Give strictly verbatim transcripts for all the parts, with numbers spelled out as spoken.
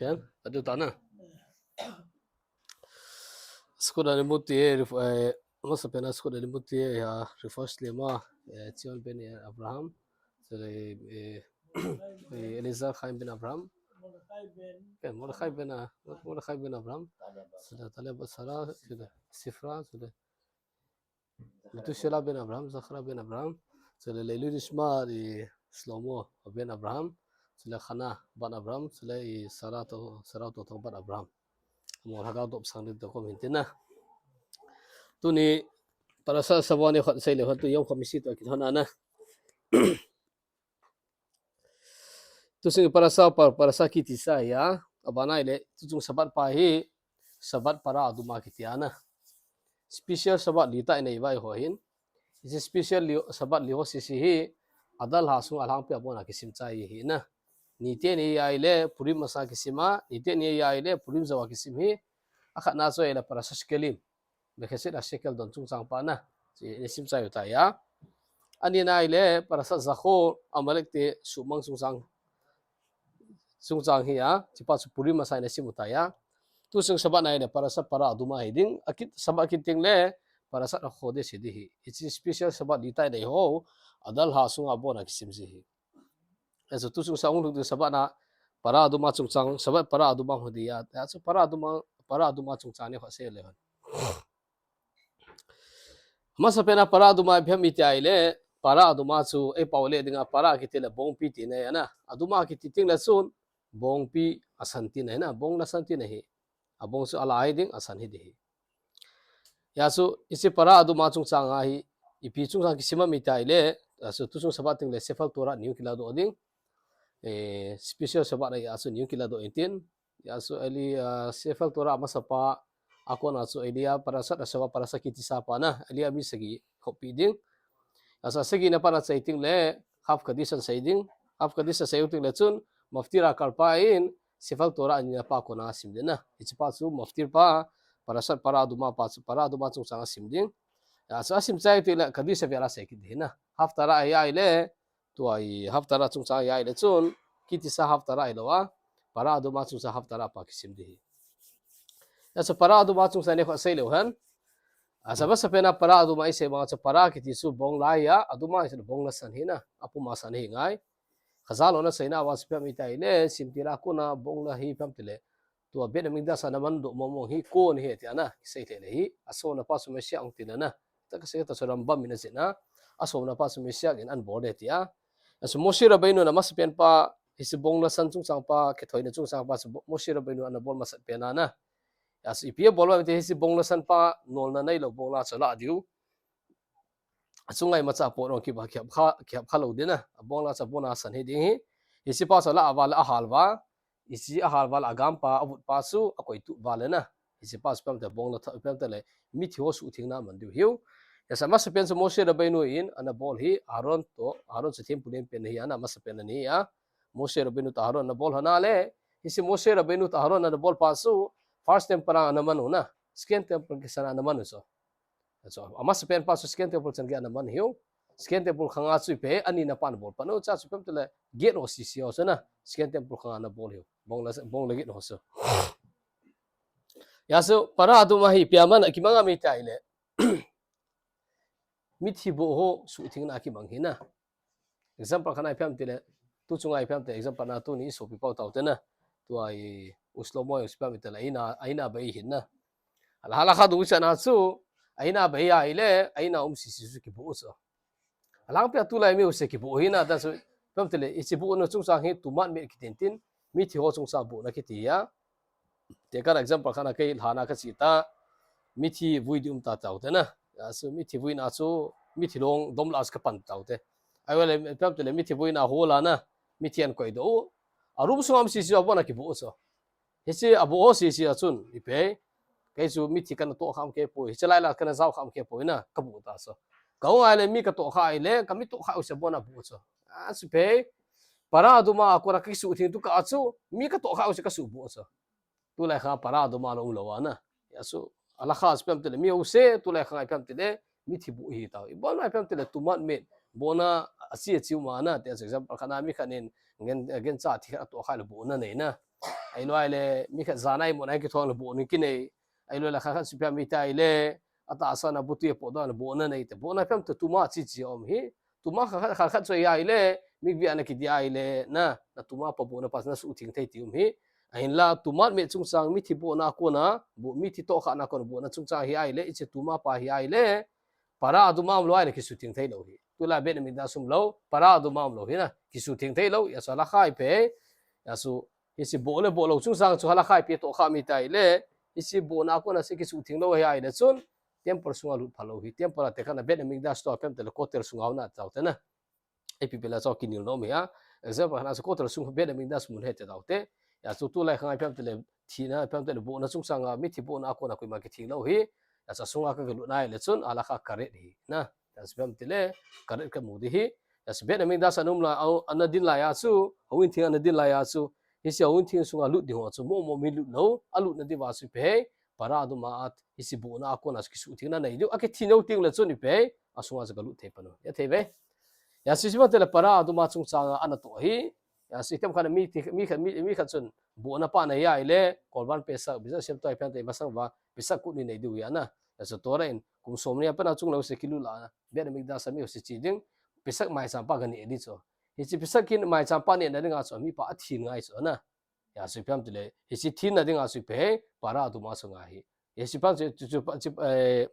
Yan, adu tana. Sukut alimuti, eh, ref-, eh, masa pena sukut alimuti, eh, ya, refresh lema, eh, Zion ben Abraham, sule, eh, eh, Eliezer Chaim ben Abraham, eh, Mordechai ben, ah, Mordechai ben Abraham, sule Taleb Sara, sule Sifra, sule Methuselah ben Abraham, Zachariah ben Abraham, sule Leilui Nishma di Shlomo ben Abraham, sule Hannah bat Abraham, sule i Sarah to, Sarah to tong bat Abraham. Mo haga dop sang din to kom hintin na. Tuni parasha Shavua ni khat sei le khat tu yom khat misi to kit hon ana. Tusing parasha pa, parasha Ki Tisa ya, abana ile, tusing Shabbat pa hi, Shabbat para aduma kiti ana. Special Shabbat li tai nei vai ho hin. Isi special li, Shabbat li ho sisi hi, Adar lha sung alhangpi abona kisim chai hi na. Niteni ya ile, Purim masa kisima, niteni ya ile, Purim jawa kisim hi, akhat na so ile parasha Shkelim. Mekheset a shekel don chungchang pa na. Chi, ni sim chai u ta ya. Ani na ile, parasha Zachor, Amalek te sumang chungchang. Chungchang hi ya, chi pa chu Purim masa ni sim u ta ya. Tusing Shabbat na ile, parasha para aduma hi ding. Akit Shabbat kit ting le, parasha Chodesh hi di hi. It's a special Shabbat li tai nei ho, Adar lha sung abona kisim ji hi. Eso tusing sa ung lung Shabbat na, para aduma chungchang, Shabbat para aduma ho di ya. Eso para aduma, para aduma chungchang ni ho sei le hon. Masa pena para aduma phiam iti ai le, para aduma chu, ei pau le dinga para kiti le bongpi ti nei ana. Aduma kiti ting le sun, bongpi asan ti nei na, bong lasan ti nei hi. Abong chu alai ding, asan hi di hi. Ya chu, isi para aduma chungchang a hi, ipi chungchang kisima mi tai le, ya chu, tusing Shabbat ting le, Sefer Torah niu kila do ding. Eh, special Shabbat na ya chu, niu kila do intin. Ya chu, eli, ah, Sefer Torah masa pa, akona chu, eli a parasha, Shabbat parasha Ki Tisa pa na, eli a mi sagi, khopi ding. Ya chu, sagi na pa na chai ting le, Hav Kadisha sei ding. Hav Kadisha sei u ting le chun, Maftir a kal pa in, Sefer Torah ani na pa kona sim ding na. Hichi pa chu Maftir pa, parasha para aduma pa chu, para aduma chungchang a sim ding. Ya chu asim chai ting le, Kadisha vela sei kit ding na. Haftarah a ya ile, tua i Haftarah chungchang a ya ile chun, Ki Tisa Haftarah ilo a, para aduma chungchang Haftarah pa kisim di hi. Ya chu para aduma chungchang ni kho sei leu hen. Asa masa pena para aduma i sei bang chu para kiti chu bong lai ya, aduma i sei bong lasan hi na, apuma san hi ngai. Khaza lo na sei na wa chu phiam i tai le, sim ti la kuna bong la hi phiam ti le. Tua Beit Hamikdash ana man do mo mo hi kon hi ti ana, sei te le hi. Aso na pa chu Messiah ong ti le na. Ta ka sei ta chu Rambam mina zina. Aso na pa chu Messiah in an bol de ti a. Aso Moshe Rabbeinu na masa pen pa, hisi bong lasan chungchang pa, kithoi na chungchang pa, chu Moshe Rabbeinu ana bol masa pen ana. Aso ipi a bol ba mi te hisi bong lasan pa, nol na nei lo bong la chu la diu. Achunga imacha po rong kiba kihap kha, kihap kha lo ding na. Abong la cha bona san hi ding hi. Hichi pa cha la aval ahal va. Hichi ahal va la agam pa avut pa chu akoi tu va le na. Hichi pa chu pem te bong la tha, pem te le mithi ho suhtheng na man diu hiu. Ya sa masa pen chu Moshe Rabbeinu in ana bol hi Aaron to, Aaron chu thempu len pen hi ana masa pen ani a. Moshe Rabbeinu to Aaron ana bol hana le. Hichi Moshe Rabbeinu to Aaron ana bol pa chu first temple ana man u na. Second temple kisan ana man u chu. Chu, amasa pen pa chu second temple chan gei ana man hiu. Second temple khanga chu ipi, ani na pan bol. Panu cha chu pem te le gate ho sisi ho chu na. Second temple khanga ana bol hiu. Bong la, bong la gate ho chu. Ya chu, para aduma hi ipi a man, akimang a mi tai le. Mithi bo ho suhtheng na akimang hi na. Example khat na ipi ham ti le, tu chunga ipi ham ti le, example na tuni i sopi pau tau te na. Tua i u Shlomo i u Sipam i te le, aina, aina bai hin na. Ala hala kha du cha na chu, aina bai a ile, aina um sisi chu kibu chu. Alang pia tu lai mi u se kibu hi na, ta chu, pam ti le, i chi bu na chungchang hi tumat mi kitin tin, mithi ho chungchang bu na kiti ya. Te kan example khat na kei lhana ka chi ta, mithi vui di um ta tau te na. Ya, so mithi vui na chu, mithi long dom la ka pan tau te. Ai wale, pam te le mithi vui na ho la na, mithi an koi do. A room sung am sisi abona kibu chu. Hichi abu ho sisi a chun, ipi. Kei chu mithi kana to kham ke poi, hichi lai la kana zau kham ke poi na, kabu ta chu. Ka hung ai le mi ka to kha ai le, ka mi to kha u se bona bu chu. A chu pe, para aduma a kora kisuhtheng tu ka chu, mi ka to kha u se ka subu chu. Tulai kha para aduma lo um lo ana. Ya chu, ala kha chu pem te le mi u se, tulai kha ngai pem te le, mithi bu hi tau. I bon ngai pem te le tumat mi, bona a chi a chi u ma na, te example khat na mi khat nin, ngen, ngen cha thi khat to kha le bu na nei na. Ahilou ahile, mi khat jana imut na kithong le bohna kinei. Ahilou le khat khat chu ipi ham iti ahile, atahsa na butu apohdoh na bohna nei te. Bohna ipi ham ti tuma chi chi um hi. Tuma khat khat, khat khat chu ahile, mikvia na kiti ahile, na, na tuma pa bohna pa na suhtheng thei ti um hi. Ahinla, tuma me chungchang mithi bohna a kona, bo, mithi tohkhana a kona bohna chungchang hi ahile, hiche tuma pa hi ahile, para aduma umlou ahile kisuhtheng thei lou hi. Tulai Beit Hamikdash umlou, para aduma umlou hi na, kisuhtheng thei lou, hijeh a chu halakha ipi, hijeh a chu, hiche boh le bohlou chungchang chu halakha ipi tohkha ham iti ahile, hiche bohna a kona chu kisuhtheng lou hi ahile chun, temple sunga lut phalou hi, temple a tekahna Beit Hamikdash toh ipi ham itile kotel sunga hung na tao te na. Ipi ipi le chu kinel nom hi a. Example, hana chu kotel sung Beit Hamikdash mun hi te tao te. Hijeh a chu tulai khang ipi ham itile, thina, ipi ham itile, bohna chungchang a, mithi bohna a kona koima kitheng lou hi. Hijeh a chu asunga ka, kalut na ahile chun, halakha karet hi. Na, hijeh a chu ipi ham itile, karet kamu ding hi. Hijeh a chu Beit Hamikdash a um lai, a, ana din lai a chu, houin theng ana din lai a chu. Hiche houin theng sunga lut ding ho chu, mo mo mi lut lou, alut na diuva chu ipi, para aduma a, hiche bohna a kona chu kisuhthengna nei diu, akithen lou teng le chun ipi, asunga chu kalut thei pan u. Hethei ve. Hijeh a chu ipi ham itile para aduma chungchang a ana toh hi. Hijeh a chu item khat mi thi, mi khat, mi, mi khat chun bohna pa nei ahile, Korban Pesach, Bezat Hashem toh ipi ham itile masang uva, Pesach kut ni nei diu hi ana. Hijeh a chu Torah in, kum somni a pat a chunglou seh kilut la, Beit Hamikdash a mi ho seh che ding, Pesach maicham pa ganeh ding chu. Hiche Pesach kin maicham pa nehna dinga chu, mipa athen ngai chu ana. Hijeh a chu ipi ham itile, hiche thenna dinga chu ipi, para aduma chu ngai hi. Hiche ipi ham chu, chu, chu, chu, eh,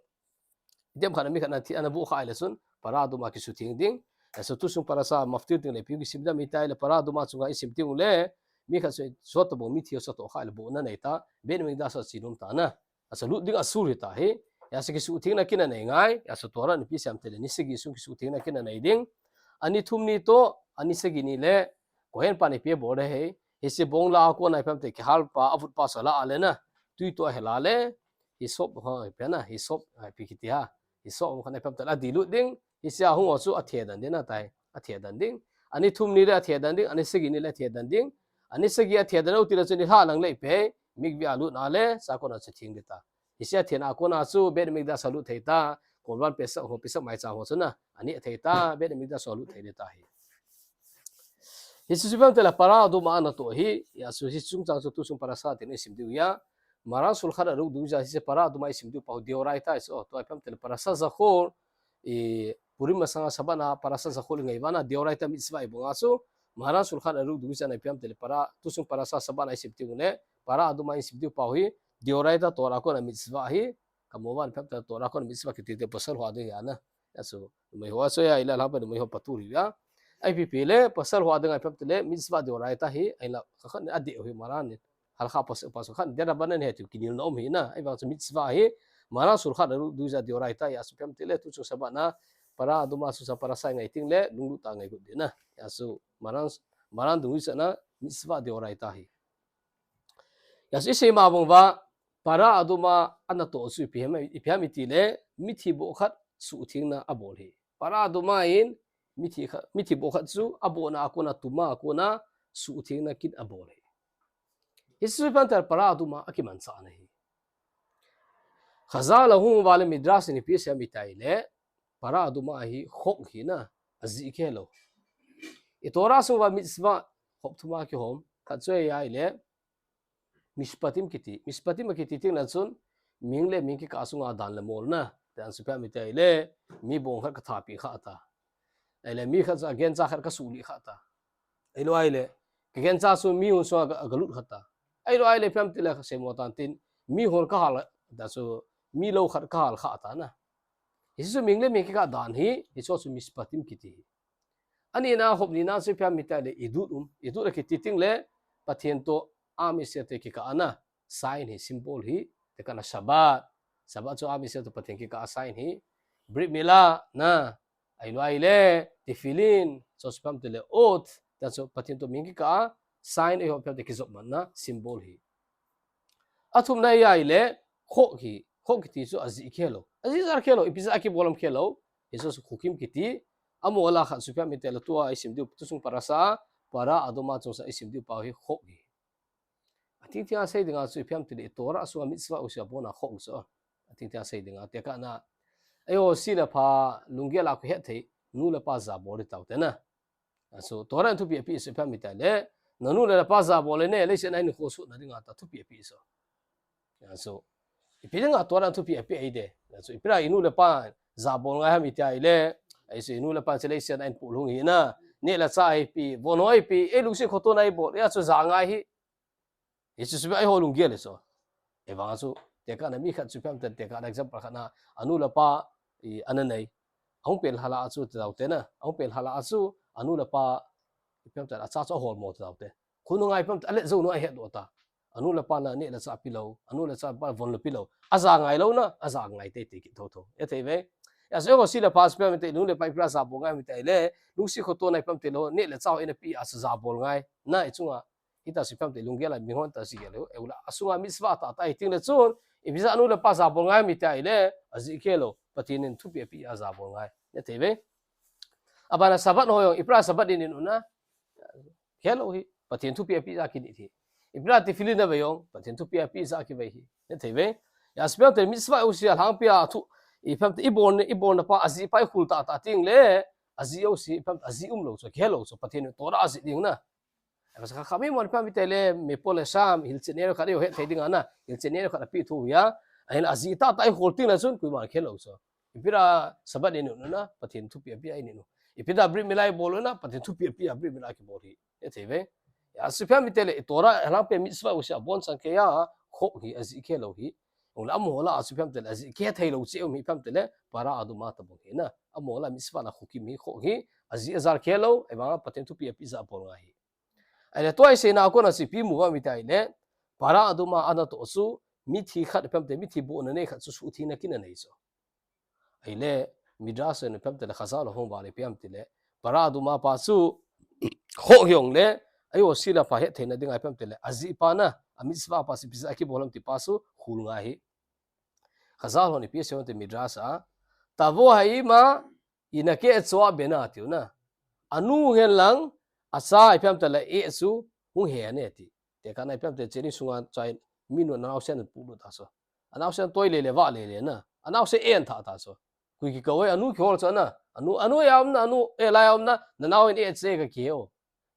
item khat mi khat na thi, ana boh kha ahile chun, para aduma kisuhtheng ding. Hijeh a chu tusung parasha maftir teng le ipi kisim ding ham iti ahile, para aduma chunga isim teng le, mi khat chu, chu toh bou mithi ho chu tohkha ahile bohna nei ta, Beit Hamikdash a che nom ta na. Hijeh a chu lut ding asur hi ta hi. Hijeh a chu kisuhthengna kin anei ngai. Hijeh a chu Torah in ipi asei em itile, ni sagi sung kisuhthengna kin anei ding. Ani thum ni toh, ani sagi ni le, Kohen pan ipi abol ding ham. Hiche bong la a kona ipi ham itile, kihal pa, avut pa chu ala a le na. Tui toh ahil a le. Hisop, ha, ipi na, hisop, ha, ipi kiti ham. Hisop, khat ipi ham itile, adilut ding. Hiche a hung ho chu athe den ding na tai. Athe den ding. Ani thum ni le athe den ding. Ani sagi ni le athe den ding. Ani sagi athe den lou tile chun nilhah lang le ipi, mikveh a lut na le, chua kona chu theng ding ta. Hiche athena a kona chu Beit Hamikdash a lut thei ta, Korban Pesach ho, Pesach maicham ho chu na, ani thei ta, Beit Hamikdash a lut thei ding ta hi. Hiche chu ipi ham itile para aduma ana toh hi, hijeh a chu hiche chungchang chu tusung parasha teng isim diu ahi. Maran Shulchan Aruch dungjuiya hiche para aduma isim diu pa deoraita hi chu, tua ipi ham itile parasha Zachor, i, Purim masanga Shabbat na parasha Zachor ingai uva na deoraita mitzvah ibol a chu, Maran Shulchan Aruch dungjuiya na ipi ham itile para, tusung parasha Shabbat na isim diu le, para aduma isim diu pa hi, deoraita Torah a kona mitzvah hi, kamuvan ipi ham itile Torah a kona mitzvah kiti te pasal ho a ding ahi na. Hijeh a chu, numei ho a chu ahile, alhangpa numei ho patur ahi a. Ipi ipi le, pasal ho a dinga ipi ham itile, mitzvah deoraita hi, ahinla, khat khat in adih u hi Maran in. Halakha pas, pas khat, derabanan ahi tiu kinelna um ahi na. Ahivang chu mitzvah hi, Maran Shulchan Aruch dungjuiya deoraita hi, hijeh a chu ipi ham itile, tusung Shabbat na, para aduma chu sa parasha ngai teng le, lunglut tah a ngai got ding na. Hijeh a chu, Maran, Maran dungjuiya na, mitzvah deoraita hi. Hijeh a chu isei ma bang uva, para aduma ana toh chu ipi ham, ipi ham itile, mithi boh khat suhthengna abol hi. Para aduma in, mithi khat, mithi boh khat chu, abohna a kona, tuma a kona, suhthengna kin abol hi. Hiche chu ipi ham itile para aduma akimanchahna hi. Chazal a hung uva le Midrash in ipi asei em iti ahile, para aduma hi chok hi na, ajih khelou. I Torah sung uva mitzvah, hop thum a kihom, khat chu ahile, Mishpatim kiti. Mishpatim akiti teng le chun, mihing le mihing kikah sunga dan le mol na. Tia chu ipi ham iti ahile, mi bong khat kathat pi kha ta. Ahile, mi khat chu agencha khat kasuhlih kha ta. Ahilou ahile, kagencha chu mihon sunga ka, kalut kha ta. Ahilou ahile, ipi ham itile kasei mo tan tin, mihon kahal, tia chu, mi lou khat kahal kha ta na. Hiche chu mihing le mihing kikah dan hi, hiche chu mishpatim kiti hi. Ani na hop ni na chu ipi ham iti ahile idut um. Idut akiti teng le Pathen toh Am Yisrael te kikah a na sign hi, symbol hi, tekahna Shabbat. Shabbat chu Am Yisrael toh Pathen kikah a sign hi. Brit Milah na, ahilou ahile, tefillin, chu ipi ham itile oath, tia chu Pathen toh mihing kikah a sign ahi ho ipi ham itile kijopmatna symbol hi. Athumna ahile, chok hi, chok kiti chu ajih khelou. Ajih jal khelou, ipi jeh a kibol ham khelou. Hiche chu chukim kiti. Amol a khat chu ipi ham itile tua isim diu, tusung parasha, para aduma chungchang isim diu pa hi chok hi. Athengtheng a sei dinga chu ipi ham itile Torah sunga mitzvah u chu abona chok chu. Athengtheng a sei dinga, tekahna. Ayo, si le pha, lunggel a kihet thei, nu le pa jabol ding tao te na. Achu, Torah in thupi api chu ipi ham iti ahile, Nanu le napa jabol le ne, leiset a hinkho suhna dinga tua thupi ape chu. Achu, ipi dinga tua thupi ape ahi de. Achu, ipi dinga inu le ipa jabol ngai ham iti ahile, ahi chu inu le ipa chu leiset a eipuilhung hi na, neh le chah eipe, von ho eipe, ei lungset khotona eibol, achu ja ngai hi. Hichu chu eiho lunggel ahi chu. Ahivang chu, tekahna mi khat chu ipi ham iti le, tekahna example khat na, anu le apa, i, ana nei. Ahung pel lhah a chu ti taute na, ahung pel lhah a chu, anu le apa, ipi ham iti le, acha chu aholmo ti taute. Khonung a ipi ham iti le, alet jou nu ahet doh ta. Anu le apa na neh le chah pe lou, anu le chah pa von le pe lou. Aja ngai lou na, aja ngai teitei kit thotho. Ithei uve. Achu eiho si le pa chu ipi ham iti le, inu le ipa ipi dinga jabol ngai ham iti le, lungset khotona ipi ham iti le, neh le chah ho eina pe a chu jabol ngai. Na ichunga, hita chu ipi ham iti le, lunggel a mihon ta jigel u, eula, asunga mitzvah tahtah ahi teng le chun, ipi jeh a anu le apa jabol ngai ham iti ahile, ajeh khel lou, Pathen in thupi ape a jabol ngai. Ithei uve. Abana Shabbat ho jong, ipi dinga Shabbat in inu na, khel lou hi, Pathen thupi ape a kini hi. Ipi dinga tefillin avei jong, Pathen thupi ape a kivei hi. Ithei uve. Achu ipi ham iti le mitzvah u si a lhangpi a thu, ipi ham iti le ibol, ibolna pa, ajeh pa ikhol tahtah teng le, ajeh u si, ipi ham iti le ajeh umlou chu, khel lou chu, Pathen in Torah ajih ding na. Achu kha, kha mi mon ipi ham iti le, mepo le sham, hilchetna khat eiho hetthei dinga na, hilchetna khat ape thou hi a, ahin ajeh tahtah ikhol teng le chun, koiman khel lou chu. Ipi dinga Shabbat in inu na, Pathen thupi ape a inu. Ipi dinga Brit Mila ibol na, Pathen thupi ape a Brit Mila kibol hi. Ithei uve. Achu ipi ham iti le, i Torah, alhangpi a mitzvah u si a abonchan kei a, khoh hi, ajeh khel lou hi. Ahung le amaho lah a chu ipi ham iti le, ajeh khel thei lou cheh um hi ipi ham iti le, para aduma tabang hi na. Amaho lah a mitzvah la khoh kim hi, khoh hi, ajeh ajal khel lou, ahivang Pathen thupi ape a abol ngai hi. Ahile tua iseina a kona chu ipi imu uvam iti ahile, para aduma anatoh chu, mithi khat ipi ham iti le, mithi bohna nei khat chu suhthengna kin anei chu. Ahile, Midrash in ipi ham iti le, Chazal ho hung val le ipi ham iti le, para aduma pa chu, khoh hi jong le, eiho si le pa hetthei na dinga ipi ham iti le, ajeh pa na, a mitzvah pa chu ipi jeh a kibol ham ti pa chu, khol ngai hi. Chazal hon ipi asei uvam iti le Midrash a, tavo ha'ima inake et tsoa bena tiu na. Anu hen lang, acha ipi ham iti le eh chu, hung he ne ti. Tekahna ipi ham iti le, cheni sunga chai, minu anaosen pulut a chu. Anaosen toi lele, vah lele na. Anaosen eh athah ta chu. Koi kikou e, anu kihol chu na. Anu, anu eh a um na, anu eh lai a um na, nanao in eh che ka kihe o.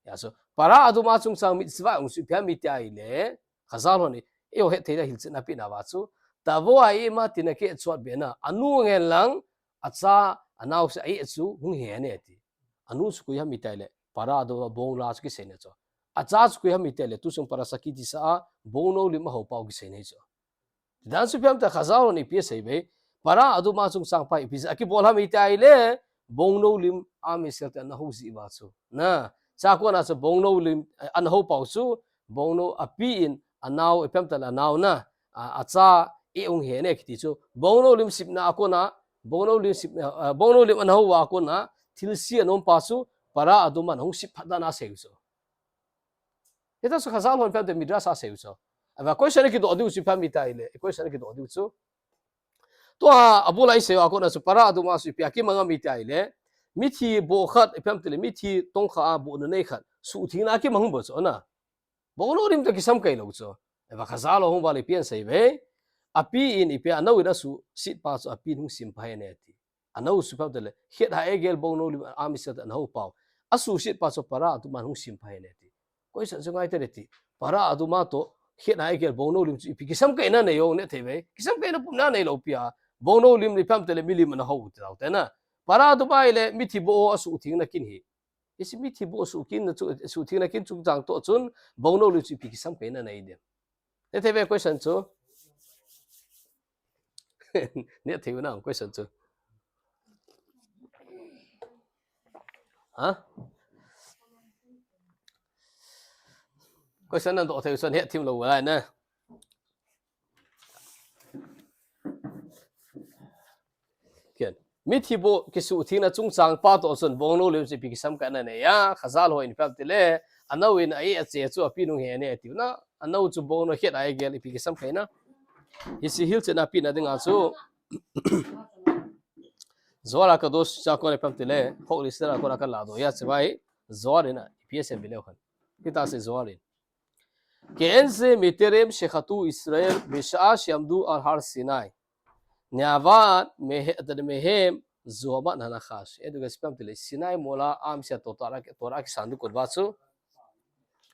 Achu, para aduma chungchang mitzvah jong chu ipi ham iti ahile, Chazal hon, eiho hetthei na hilchetna apeh nauva chu, tavo ha'ima tinake et tsoa bena, anu ngen lang, acha, anaosen a eh chu, hung he ne ti. Anu chu koi ham iti ahile, para aduma bongnou chu kisei na chu. Acha chu koi ham iti ahile, tuchung parasha kiti sa a, bongnou lim ahou pau kisei na chu. Tidan chu ipi ham iti le Chazal hon ipi asei uve. Para aduma chungchang pa ipi jeh a kibol ham iti ahile, bongnou lim Am Israel te ana hou jeh uva chu. Na, chua kona chu bongnou lim, eh, ana hou pau chu, bongnou api in anao, ipi ham iti le anao na, a, acha eh hung he ne kiti chu. Bongnou lim sipna a kona, bongnou lim sipna, eh, bongnou lim ana hou a kona, thilse anom pa chu, para aduma in ahung sip phat dan a asei u chu. Hita chu Chazal hon ipi ham iti le Midrash a asei u chu. Ahivang question kidoh diu chu ipi ham iti ahile, question kidoh diu chu. Tua abul a isei uva kona chu para aduma chu ipi a kimang ham iti ahile, mithi boh khat, ipi ham iti le, mithi tongkha a bohna nei khat, suhthengna a kimang bou chu na. Bongnou lim toh kisam kei lou chu. Ahivang Chazal ho hung val le ipi asei uve. Api in ipi a, anao in asuhset pa chu api in hung sim pha he ne ti. Anao chu ipi ham iti le, Chet HaEgel bongnou lim Am Israel te ana hou pau. Asuhset pa chu para aduma in hung sim pha he ne ti. Question chu ngai tei le ti. Para aduma toh Chet HaEgel bongnou lim chu ipi kisam kaina nei u, ne thei uve. Kisam kaina pumna neilou pi a. Bongnou lim ipi ham iti le milim ana hou ti taute na. Para aduma ahile mithi boh asuhthengna kin hi. Hiche mithi boh suhthengna chu, suhthengna kin chungchang toh chun, bongnou lim chu ipi kisam kaina nei dem. Ne thei uve question chu. Ne thei u na question chu. Ha? Question nadoh thei u chu hethem lou lai na. Ken. Mithi boh kisuhthengna chungchang pa toh chun bongnou lim chu ipi kisam kaina nei a, Chazal hon ipi ham iti le, anao in a eh ache chu api in hung he ne tiu na, anao chu bongnou Chet HaEgel ipi kisam kaina. Hiche hilchetna pehna dinga chu. Zohar HaKadosh a kona ipi ham iti le, Chok Yisrael a kona kaladoh a chu vai, Zohar in a, ipi asei em ti le khan. Hita asei Zohar in. כעין זה מטרם שחטאו ישראל בשעה שעמדו על הר סיני. נאבד מהם, מהם זוהמת הנחש. Edu ke ipi ham iti le Sinai mol a Am Israel toh Torah, Torah kisan ding kon uva chu.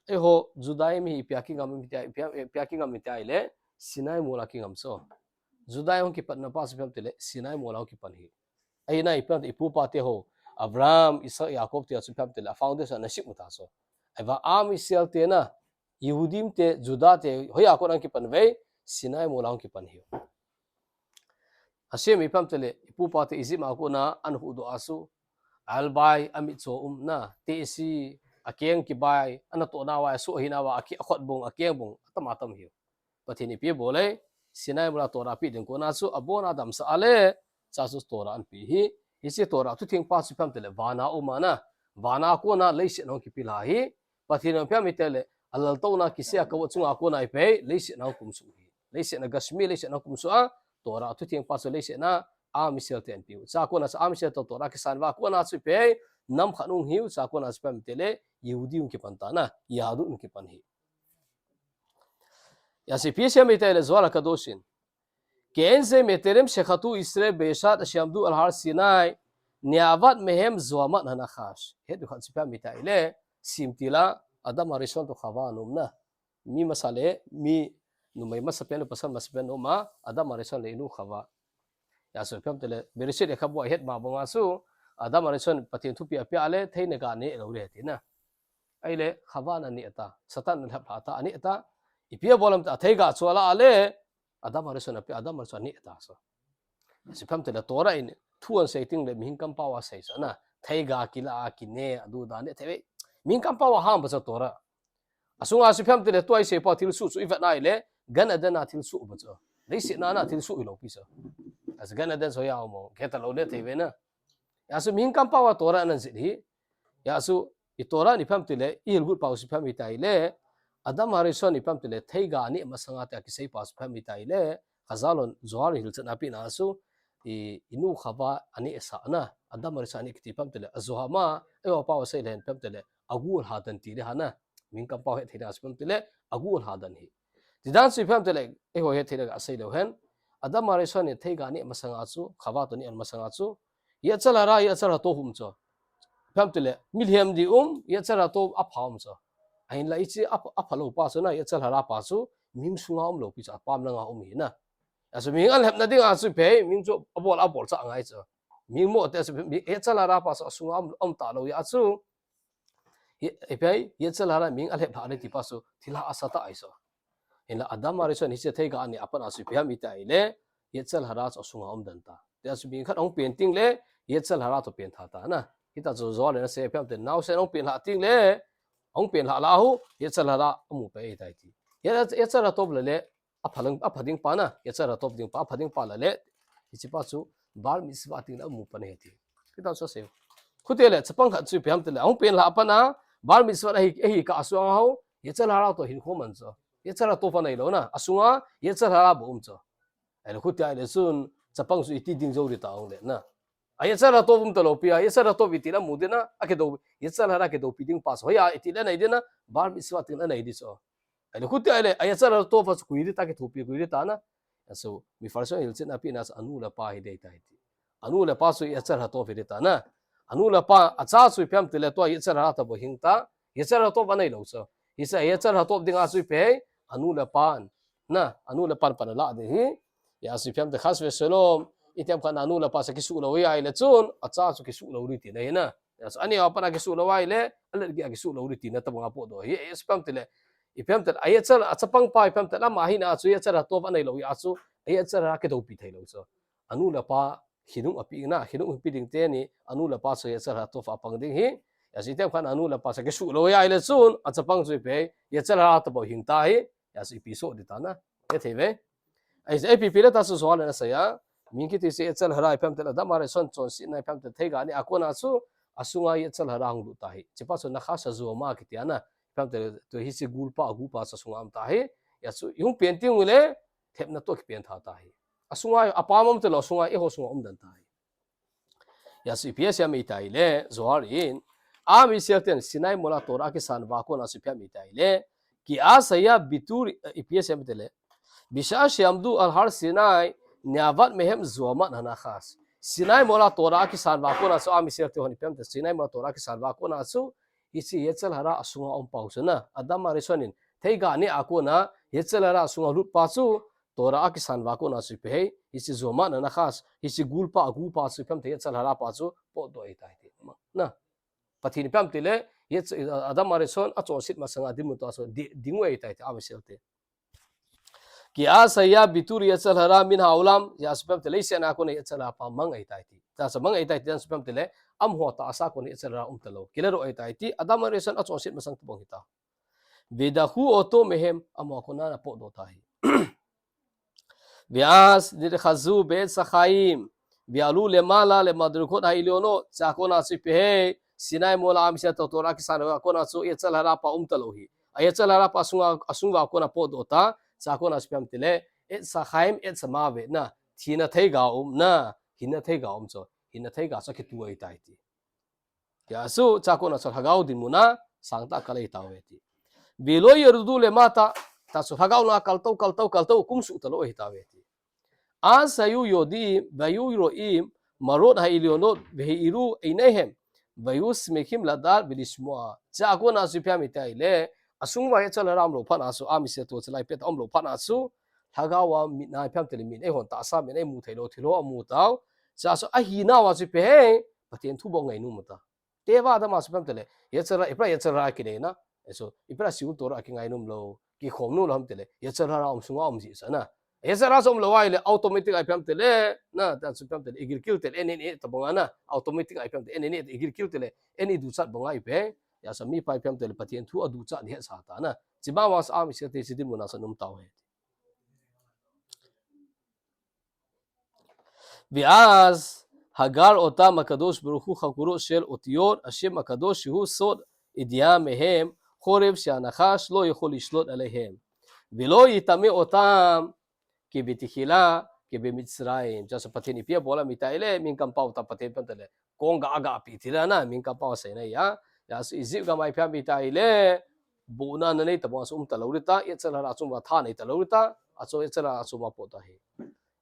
Eiho, Judah mi hi ipi a kingam iti a, ipi a, ipi a kingam iti a ile, Sinai mol a kingam so. Judah hung kipan na pa chu ipi ham itile, Sinai mol a hung kipan hi. Ahi na ipi ham itile, ipupa te ho, Abraham, Isaac, Jacob te a chu ipi ham itile, a foundation na sik mu ta so. Ahivang Am Israel te na, Yehudim te, Judah te, hoiya kon a hung kipan ve, Sinai mol a hung kipan hi. Hashem ipi ham itile, ipupa te Egypt a kon a, ana huhdoh a chu, albai, amit cho um na, tesi, akeng kibai, ana tohna uva, asoh hina uva, aki-, akhut bung, akeng bung, atam atam hi. Pathen in ipi abol e, Sinai mol a Torah pe ding kon a chu, abon a damsah a le, cha chu Torah ana pe hi, hiche Torah thutheng pa chu ipi ham itile, van a um a na, van a kon a leiset a hung kipilha hi, Pathen in ipi ham itile, alaltouna kisei a kavot chunga kon a ipi, leiset a hung kumsuh hi. Leiset a gashmi, leiset a hung kumsuh a, Torah thutheng pa chu leiset a, Am Israel te ana pe u. Cha kon a chu Am Israel to Torah kisan uva kon a chu ipi, nam khat hung hi u, cha kon a chu ipi ham itile, Yehudi hung kipan ta na, Yahadut hung kipan hi. Hijeh a chu ipi asei em itile Zohar HaKadosh in. Ke'en ze me'eterem shechatu Israel be'eshat ashe'amdu al har Sinai, ne'avat mehem zohamat hanachash. Het u khat chu ipi ham itile, simtil a, Adam HaRishon to Chava ana um na. Mi masa le, mi numei masapen le pasal masapen ana um a, Adam HaRishon le inu Chava. Hijeh a chu ipi ham itile, Bereshit lekhabu a het ma bang a chu, Adam HaRishon Pathen thupeh apeh a le, theina ga neh lou le ti na. Ahile, Chava in aneh ta, Satan in alhep lha ta, aneh ta, ipi abol em itile, atheiga chu ala a le, Adam HaRishon apeh, Adam HaRishon aneh ta, so. Hijeh a chu ipi ham itile, Torah in thu ana sei teng le, mihem kampao a sei chu, na, theiga kila a, kine, adu da, neh thei ve. Mihem kampao a ham ba chu Torah. Asunga chu ipi ham itile, tua isei pa thilsoh chu ivet na ahile, Gan Eden a thilsoh ba chu. Leiset na na thilsoh hilou pi chu. Hijeh a chu Gan Eden chu hoiya um em, khe ta lou le thei ve na. Hijeh a chu mihem kampao a Torah ana jih hi. Hijeh a chu i Torah in ipi ham itile, ihil got pau chu ipi ham itile, Adam HaRishon ipi ham itile, theiga aneh masanga tia kisei pa chu ipi ham itile, Chazal hon Zohar in hilchetna apeh na chu, i, inu Chava aneh sah na, Adam HaRishon aneh kiti ipi ham itile, azoham a, eiho pao a sei le hen ipi ham itile, agu alha den ti le ha na, mihem kampao het theina chu ipi ham itile, agu alha den hi. Ti dan chu ipi ham itile, eiho het theina ga sei leu hen, Adam HaRishon in theiga aneh masanga chu, Chava to aneh masanga chu, Yetzer Hara, Yetzer HaTov um chu. Ipi ham itile, mihem ding um, Yetzer HaTov apha um chu. Ahinla hiche apha, apha lou pa chu na, Yetzer Hara pa chu, mihem sunga um lou pi chu, apam langa um hi na. Hijeh a chu mihem alhepna dinga chu ipi, mihem chu abol, abol cha ngai chu. Mihem mo te chu, mi, Yetzer Hara pa chu, asunga um, um ta lou hijeh a chu. Hi, ipi, Yetzer Hara mihem alhep lha le ti pa chu, thilha asa ta ahi chu. Hinla Adam HaRishon hiche theiga aneh a pat a chu ipi ham itile, Yetzer Hara chu asunga um den ta. Hijeh a chu mihem khat ahung pen teng le, Yetzer Hara toh pen tha ta na. Hita chu Zohar in asei ipi ham itile, naosen ahung pen lha teng le, ahung pen lha lah u, Yetzer Hara amu pai tai ti. Yetzer, Yetzer HaTov le le, apha lang, apha ding pa na, Yetzer HaTov ding pa, apha ding pa le le, hiche pa chu, Bar Mitzvah teng le amu pan ahi ti. Hita chu asei u. Chuti le, chapang khat chu ipi ham itile, ahung pen lha a pat a, Bar Mitzvah ahi, ahi kah a chu ahung, Yetzer Hara toh hinkho man chu. Yetzer HaTov anei lou na, asunga, Yetzer Hara bou um chu. Ahile chuti ahile chun, chapang chu iti ding jou ding ta ahung le na. A Yetzer HaTov um ta lou pi a, Yetzer HaTov iti le amu ding na, akidou, Yetzer Hara kidoupi ding pa chu, hoiya iti le anei ding na, Bar Mitzvah teng le anei ding chu. Ahile chuti ahile, a Yetzer HaTov chu koi ding ta, kithopi koi ding ta na. Hijeh a chu, mi Pharsi hon hilchetna apeh na chu anu le apa hi ding ahi tai ti. Anu le apa chu Yetzer HaTov hi ding ta na. Anu le apa, acha chu ipi ham itile tua Yetzer Hara toh bou hing ta. Yetzer HaTov anei lou chu. Hiche Yetzer HaTov dinga chu ipi, anu le apan. Na, anu le apan pan ala ding hi. Hijeh a chu ipi ham itile chas v'shalom. Itiham khat na anu le apa chu kisuh lou ahile chun, acha chu kisuh lou ding tina hi na. Hijeh a chu, aneo a pat a kisuh lou ahile, alet gei a kisuh lou ding tina tobang a potdoh hi. Hijeh a chu ipi ham itile, ipi ham itile, a Yetzer, a chapang pa ipi ham itile, ama hina chu Yetzer HaTov anei lou hijeh a chu, a Yetzer Hara kidoupi thei lou chu. Anu le apa, khinung ape na, khinung ape ding teni, anu le apa chu Yetzer HaTov a pang ding hi. Hijeh a chu itiham khat na anu le apa chu kisuh lou ahile chun, a chapang chu ipi, Yetzer Hara toh bou hing ta hi. Hijeh a chu ipi soh ding ta na. Hethei ve. Ahile, ipi ipi le ta chu Zohar in asei a. Mihem kiti chu Yetzer Hara ipi ham itile Adam HaRishon chonsetna ipi ham itile theiga aneh a kon a chu asunga Yetzer Hara hung lut ta hi. Hiche pa chu Nachash HaZohama kiti a na. Ipi ham itile tua hiche gul pa, agu pa chu asunga um ta hi. Hijeh a chu ihung pen teng u le, lhepna toh kipen tha ta hi. Asunga, apam um ta lou, asunga, eiho sunga um den ta hi. Hijeh a chu ipi asei em itile, Zohar in, Am Yisrael ten Sinai mol a Torah akisan uva kon a chu ipi ham itile, ki az haya bitur, ipi asei em itile, בשעה שעמדו על הר סיני, נאבד מהם זוהמת הנחש. Sinai mol a Torah akisan uva kon a chu Am Yisrael te hon ipi ham itile, Sinai mol a Torah akisan uva kon a chu, Hiche Yetzer Hara asunga um pau chu na, Adam Arishon in theiga neh a kona Yetzer Hara asunga lut pa chu Torah a kisan uva kona chu ipi ham, hiche Zoma na nakhas, hiche gul pa, agu pa chu ipi ham itile Yetzer Hara pa chu potdoh ahitai ti. Na, Pathen in ipi ham itile, Yetz-, Adam Arishon achonset masanga dinmun toh chu di-, ding u ahitai ti, Am Israel te. Ki az haya bitul Yetzer Hara min ha'olam, hijeh a chu ipi ham itile, leiset a kona Yetzer Hara pa mang ahitai ti. Hijeh a chu mang ahitai ti, hijeh a chu ipi ham itile, amaho tahsa a kona Yetzer Hara um talou. Kiladoh ahitai ti, Adam Arishon achonset masang tobang hita. Vedahu oto mehem, amaho a kona ana potdoh tai. Ve'az nitchazu be'etz hachaim, ve'alu lemala lemadrigot ha'elyonot, hijeh a kona chu ipi ham, Sinai mol a Am Israel te Torah kisan uva kona chu Yetzer Hara pa um talou hi. A Yetzer Hara pa asunga, asung uva kona potdoh ta, hijeh a kona chu ipi ham itile, etz hachaim, etz hamave na, thina theiga um na, hinna theiga um chu, hinna theiga chu akitu ahitai ti. Hijeh a chu, hijeh a kona chu lhagao dinmun a sangtah a kal ahitauve ti. Ve'lo yerdu lemata, hijeh a chu lhagao a kal tou, kal tou, kal tou, kumsuh talou ahitauve ti. Az hayu yod'im, ve'ayu ro'im, marot ha'elyonot, ve'ha'aru einahem, ve'ayu smechim lad'at ve'lishmo'a. Hijeh a kona chu ipi ham itile, asung uva Yetzer Hara umlou phat a chu, Am Israel te chulai pet umlou phat a chu, lhagao a mit a ipi ham itile, mit eihon tahsa, mit eimu theilou thil ho amu tau. Hijeh a chu ahina uva chu ipi ham, Pathen thu bou ngainom u ta. Te'va Adam a chu ipi ham itile, Yetzer Hara, ipi Yetzer Hara kinei na. Eso, ipi Shiur Torah kingainom lou, kikhom nom lou ham itile, Yetzer Hara um sunga um jeh chu na. Yetzer Hara chu umlou ahile, automatic a ipi ham itile, na, hijeh a chu ipi ham itile, igilkel tile, eini, eini, tabang a na, automatic a ipi ham itile, eini, eini, igilkel tile, eini duchat banga ipi ham, hijeh a chu mipa ipi ham itile, Pathen thu aduchat ding hetsah ta na. Hiche bang uva chu Am Israel te hiche dinmun a chu ana um tauve. Ve'az hagar otam Hakadosh Baruch Hu chakurot shel otiyot Hashem Hakadosh shehu sod yedi'a mehem, chorev she'anachash lo yochol lishlot alehem. Ve'lo yitame otam kebetechila, kebemitzarim. Hijeh a chu Pathen in ipi abol ham itile, min kampao tah Pathen ipi ham itile, kong ga aga pi tila na, min kampao asei na ya. Hijeh a chu Egypt gam a ipi ham itile, bohna ana nei tabang a chu um talou ding ta, Yetzer Hara achung uva tha nei talou ding ta, achu Yetzer Hara achung uva potdoh ahi.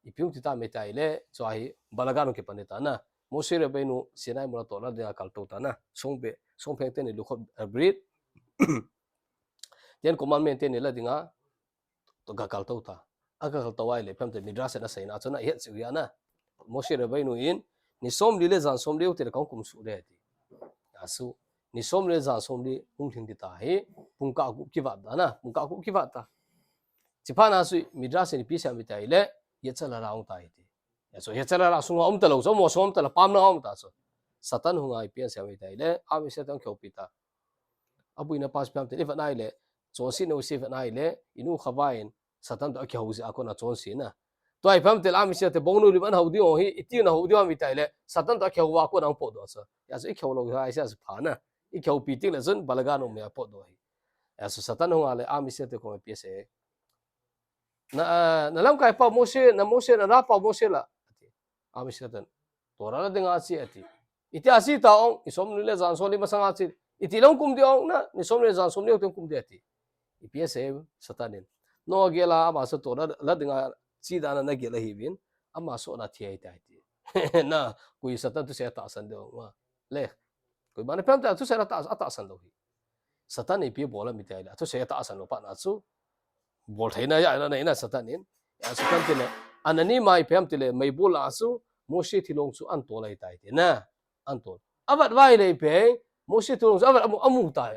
Ipi hung ti tam itile, chua hi balagan hung kipan ding ta na. Moshe Rabbeinu Sinai mol a Torah la dinga kal tou ta na. Songpe, songpheng teni Luchot Abrit. Ten Commandment teni la dinga, to ga kal tou ta. Aga kal tou ahile, ipi ham itile Midrash in asei na, chuna ihet cheh u ahi na. Moshe Rabbeinu in, ni somli le jan somli u tile kahung kumsuh ding ati. Asu, ni somli le jan somli hung lhing ding tahi, pungkah gup kivat ta na, pungkah gup kivat ta. Chuphat na chu Midrash in ipi asei ham itile, Yetzer Hara ahung tai ti. Asu, Yetzer Hara sunga um talou, chu mo som tala pamna um ta chu. Satan hunga ipi asei ham itile, Am Israel te ahung kihoupi ta. Aboina pa chu ipi ham itile, ivet na ahile, chonsetna u chu ivet na ahile, inu Chava in, Satan toh akihou jeh a kona chonse na. Tua ipi ham itile Am Israel te bongnou lim ana hou diu hi, iti ana hou diu ham itile, Satan toh akihou a kona ahung potdoh chu. Hijeh a chu ikihou lou hi, hijeh a chu pha na. Ikihoupi teng le chun balagan um a potdoh hi. Hijeh a chu Satan hunga le Am Israel te koma ipi asei. Na, na lamkai pau Moshe, na Moshe, na ra pau Moshe la. Am Israel ten. Torah la dinga che ati. Iti a che ta ong, ni somli le jan somli masanga che. Iti lang kum ding ong na, ni somli le jan somli u teng kum ding ati. Ipi asei Satan in. Nagel a, ama chu Torah la dinga che dan a nagel ahiuvin. Ama chu ana thi ahitai ti. Na, koi Satan thusei atahsan ding ong. Le. Koiman ipi ham itile thusei atah, atahsan lou hi. Satan in ipi abol ham itile, thusei atahsan lou phat na chu. Bol theina ya, ana nei na Satan in. Ya Satan tile, ana ni ma ipi ham itile, meibol a chu, Moshe thilong chu ana tol ahitai ti na, ana tol. Avat uva ahile ipi, Moshe thilong chu avat amu, amu ta.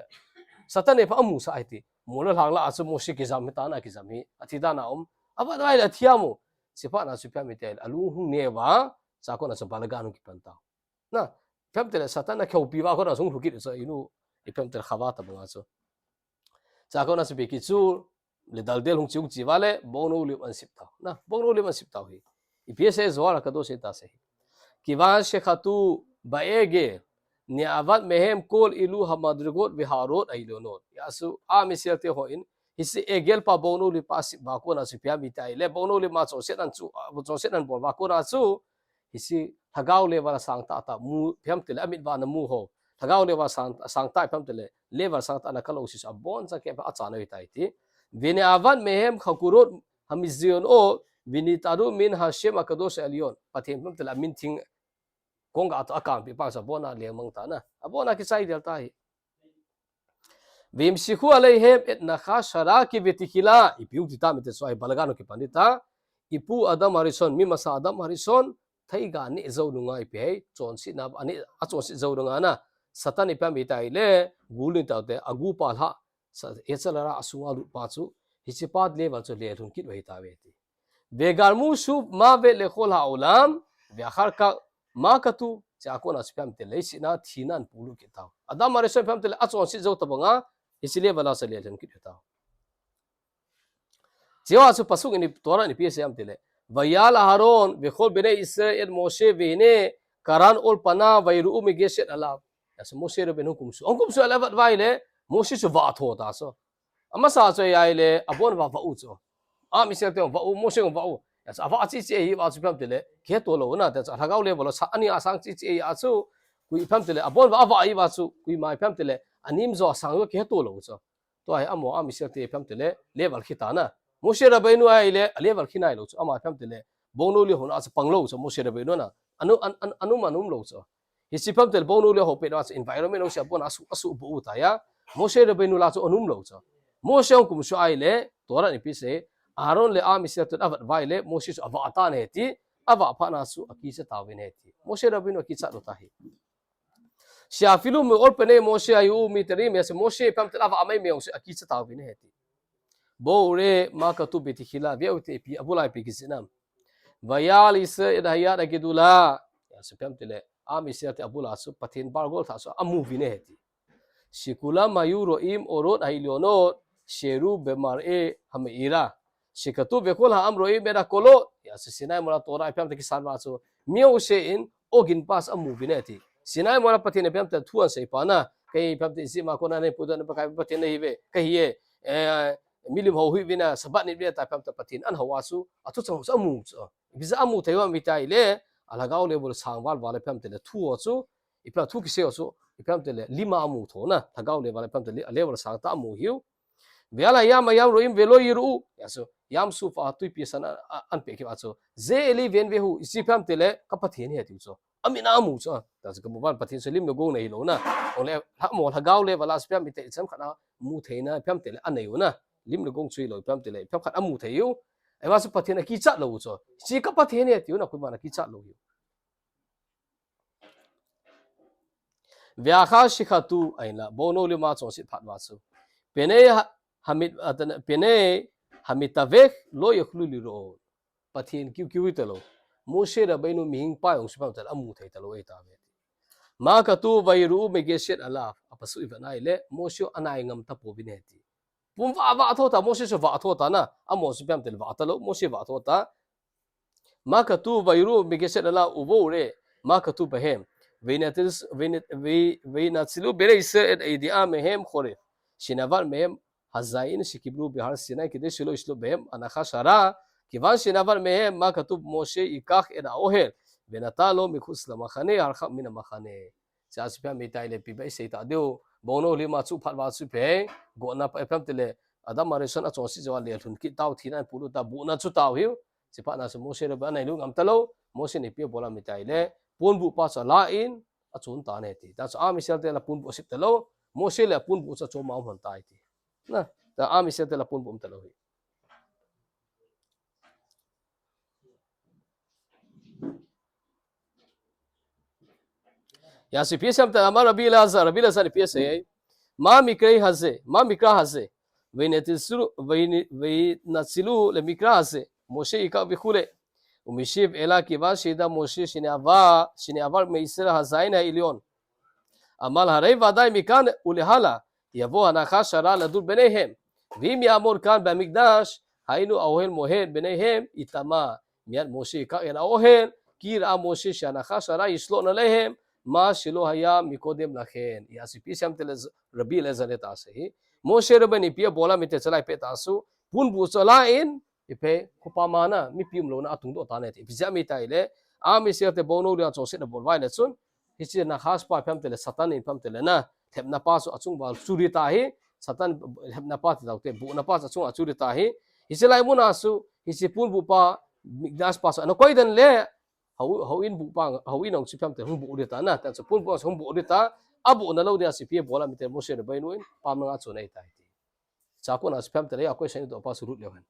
Satan in pha amusah ahi ti. Mol le lhang la a chu Moshe kijam hi ta na kijam hi. Athi dan a um. Avat uva ahile athi amu. Chuphat na chu ipi ham itile, alung hung neo va, chua kona chu balagan hung kipan tau. Na, ipi ham itile Satan ana kihoupi uva kona chu hung lhu kit chu inu, ipi ham itile Chava tabang a chu. Chua kona chu ipi kichu, le daldel hung chi hung chi uva le, bongnou lim ana sip tau. Na, bongnou lim ana sip tau hi. Ipi asei Zohar HaKadosh in ta asei hi. Kivan shechatu ba'egel, ne'avat mehem kol ilu hamadrigot veharot ha'elyonot. Hijeh a chu, Am Israel te hon, hiche egel pa bongnou lim pa asip uva kona chu ipi ham itile, bongnou lim a chonset ana chu, chonset ana bol uva kona chu, hiche lhagao level a sangtah tah mu, ipi ham itile, amit uva ana mu ho. Lhagao level a sang, sangtah ipi ham itile, level sangtah ana kal u chu abonchan keh a achan ahitai ti. Vene'avat mehem chakurot hamizionot, venit'aru min Hashem HaKadosh ha'elyon. Pathen ipi ham itile, amin theng kong ga toh akanpi pa chu abon a lengmang ta na. Abon a kichai del ta hi. וימשיכו עליהם את נחש הרע כבתחילה. Ipi u ti tam ite, so ahi balagan u kipan ding ta. Ipu Adam Harishon, mi masa Adam Harishon, theiga neh jou nunga ipi ahi, chonsetna, aneh, achonset jou nunga na. Satan ipi ham iti le, gul in taute, agu pa lha, sa, Yetzer Hara asunga lut pa chu, hiche pa level chu lelhun kit u ahi tauve ti. וגרמו שוב מוות לכל העולם, ואחר כך מה כתוב? Chua kona chu ipi ham itile, leiset a thina ahin polut kit tau. Adam Harishon ipi ham itile, achonset jou tabanga, hiche level a chu lelhun kit u ahi tau. Chua chu pasuk in Torah in ipi asei ham itile, ויעל אהרן וכל בני ישראל את משה והנה קרן עור פניו וירעו מגשת עליו. Ase Moshe Rabbeinu hung kumsuh. Hung kumsuh le avat uva ahile, Moshe chu avah tho ta chu. Amasa chu ahile, abon uva avah u chu. Am Israel te avah u, Moshe avah u. Ase avah cheh cheh ahi uva chu ipi ham itile, kiheto lou na, tia chu alhagao level a sa, ani asang cheh cheh ahi a chu, koi ipi ham itile, abon uva avah ahi uva chu, koima ipi ham itile, anem jo asang jo kiheto lou chu. Tua hi amaho Am Israel te ipi ham itile, level khi ta na. Moshe Rabbeinu ahile, a level khi nailou chu, ama ipi ham itile, bongnou li hon a chu pang lou chu, Moshe Rabbeinu na. Anu, an, an, anum, anum lou chu. Hiche ipi ham itile, bongnou li ho pet a chu environment ho chu abon a su, asu bu u ta ya. Moshe Rabbeinu la chu anum lou chu. Moshe hung kumsuh ahile, Torah in ipi asei, Aaron le Am Israel te avat uva ahile, Moshe chu avah tan ahi ti, avah phat na chu akicha tauvin ahi ti. Moshe Rabbeinu akichat lou ta ahi. שאפילו מעור פני משה היו מתעוררים, ase Moshe ipi ham itile avah maimai jong chu akicha tauvin ahi ti. בואו וראה מה כתוב בתחילה, veu te ipi, abul a ipi kicheh nam. ויעל ישראל את היעד הגדולה. Ase ipi ham itile, Am Israel te abul a chu, Pathen bar gol thah chu amu uvin ahi ti. שכולם היו רואים אורות העליונות שהראו במראה המאירה. שכתוב וכל העם רואים את הקולות. Ase Sinai mol a Torah ipi ham itile kisan uva chu, mi jouse in ogin pa chu amu uvin ahi ti. Sinai mol a Pathen in ipi ham itile thu ahin sei pa na. Kei ipi ham itile Egypt a kona nei puidoh na Pakai Pathen nahi uve. Kahi e, eh, milim hou hih uvin a, Sabbath nit uvin a, tia ipi ham itile Pathen in ahin hou a chu, athu chang chu amu chu. Ipi jeh a amu thei u ham iti le, alhagao level a sang val val ipi ham itile thu ho chu, ipi ham thu kisei ho chu, ipi ham itile lim a amu tho na, alhagao level ipi ham itile, a level sang tah a amu ahiu. ועל הים הים רואים ולא יראו. Ase, Yam Suf a tuipi san a, a, ahin peh kit a chu, זה אלי ואין בהו, hiche ipi ham itile, ka Pathen ahi tiu chu. Amin a amu chu, tia chu כמובן Pathen chu lim le gong nei hilou na. Ole, lha mo, lhagao level a chu ipi ham iti, ichemkhat a mu theina ipi ham itile anei u na. Lim le gong chu hilou ipi ham itile, ipi ham khat amu thei u. Ahivang chu Pathen akichat lou u chu. Hiche ka Pathen ahi tiu na, koiman akichat lou u. ואחר שחטאו, ahinla, bongnou lim a chonset phat uva chu, פני ה-, המ-, atan, פני המתאבק לא יוכלו לראות. Pathen kiu kiu hita lou. Moshe Rabbeinu mihem pa jong chu ipi ham itile amu thei talou ahi tauve. מה כתוב וירעו מגשת עליו. Apasuk ivet na ahile, Moshe anai ngam tapouvin ahi ti. Pum vah, vah tho ta, Moshe chu vah tho ta na. Amaho chu ipi ham itile vah talou, Moshe vah tho ta. מה כתוב וירעו מגשת עליו ובואו וראה מה כתוב בהם. וינצ-, וינ-, וינצלו בני ישראל את הידיעה מהם חורף, שנבט מהם הזעיר שקיבלו בהר סיני כדי שלא ישלוט בהם הנחש הרע, כיוון שנבט מהם מה כתוב משה ייקח את האוהל ונטע לו מחוץ למחנה הרחק מן המחנה. Chua chu ipi ham iti le ipi ba isei ta diu. Bongnou lim a chu phat uva chu ipi, gotna pa ipi ham itile, Adam Harishon achonset jou a lelhun kit tau, thina ahin polut ta, buhna chu tau ahiu. Hiche phat na chu Moshe Rabbeinu anailut ngam talou, Moshe in ipi abol ham iti le, ponbuh pa chu alan, achon tan ahi ti. Tia chu Am Israel te la ponbuh asep talou, Moshe le ponbuh chu achom a um lhon tai ti. Na, tia Am Israel te la ponbuh um talou ahi. Ase ipi asei ham itile, אמר רבי אלעזר, Rabbi Elazar in ipi asei, מה מקרא הזה, מה מקרא הזה, וינצלו, וינ-, וינצלו למקרא הזה, משה ייקח וכו'. ומשיב, אלא כיוון שידע משה שנעבר, שנעבר מישראל הזעיר העליון. אמר, הרי ודאי מכאן ולהלאה יבוא הנחש הרע לדור ביניהם. ואם יעמוד כאן במקדש, היינו האוהל מועד ביניהם, יטמא. מיד משה ייקח את האוהל, כי ראה משה שהנחש הרע ישלוט עליהם, מה שלא היה מקודם לכן. Ase ipi asei ham itile Rabbi Elazar in iti asei hi. Moshe Rabbeinu in ipi abol ham iti le chalai pet a chu, ponbuh chu alan, ipi, khopa ma na, mipi umlouna atungdoh tan ahi ti. Ipi jeh ham iti le, Am Israel te bongnou lim a chonset abol uva ahile chun, hiche Nachash pa ipi ham itile, Satan in ipi ham itile na, lhepna pa chu achung uva achu ding ta ahi, Satan lhepna pa ti taute, buhna pa chu achung a achu ding ta ahi. Hiche lai mun a chu, hiche ponbuh pa, Mikdash pa chu ana koi den le, hou, houin buh pa, houin jong chu ipi ham itile, hung buh ding ta na, tia chu ponbuh jong chu hung buh ding ta, Abohna lou dia chu ipi abol ham itile Mose le Rabbeinu in pam langa chun ahi tai ti. Chua kona chu ipi ham itile, a question idoh pa chu lut leu hen.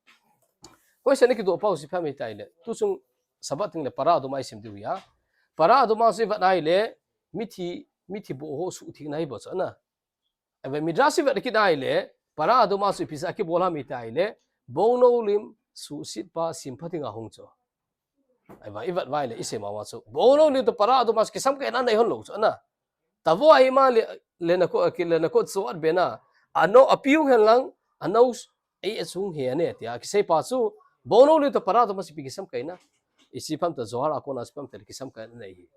Question ikidoh pa chu ipi ham itile, tuchung Sabbath teng le para aduma isim diu ahi. Para aduma chu ivet na ahile, mithi, mithi boh ho suhthengna ahi bou chu ana. Ave Midrash ivet kit na ahile, para aduma chu ipi jeh a kibol ham itile, bongnou lim suhset pa simpha dinga hung chu. Ahivang, ivet uva ahile, isei mama chu. Bongnou lim toh para aduma chu kisam kaina nei hon lou chu ana. Tavo ahima le, le nako, ki, le nako chu at bena. Ano, apiu hen lang, ano, ei achung he ane, tia. Kisei pa chu, bongnou lim toh para aduma chu ipi kisam kaina. Hiche ipi ham itile Zohar a kona chu ipi ham itile kisam kaina nei hi.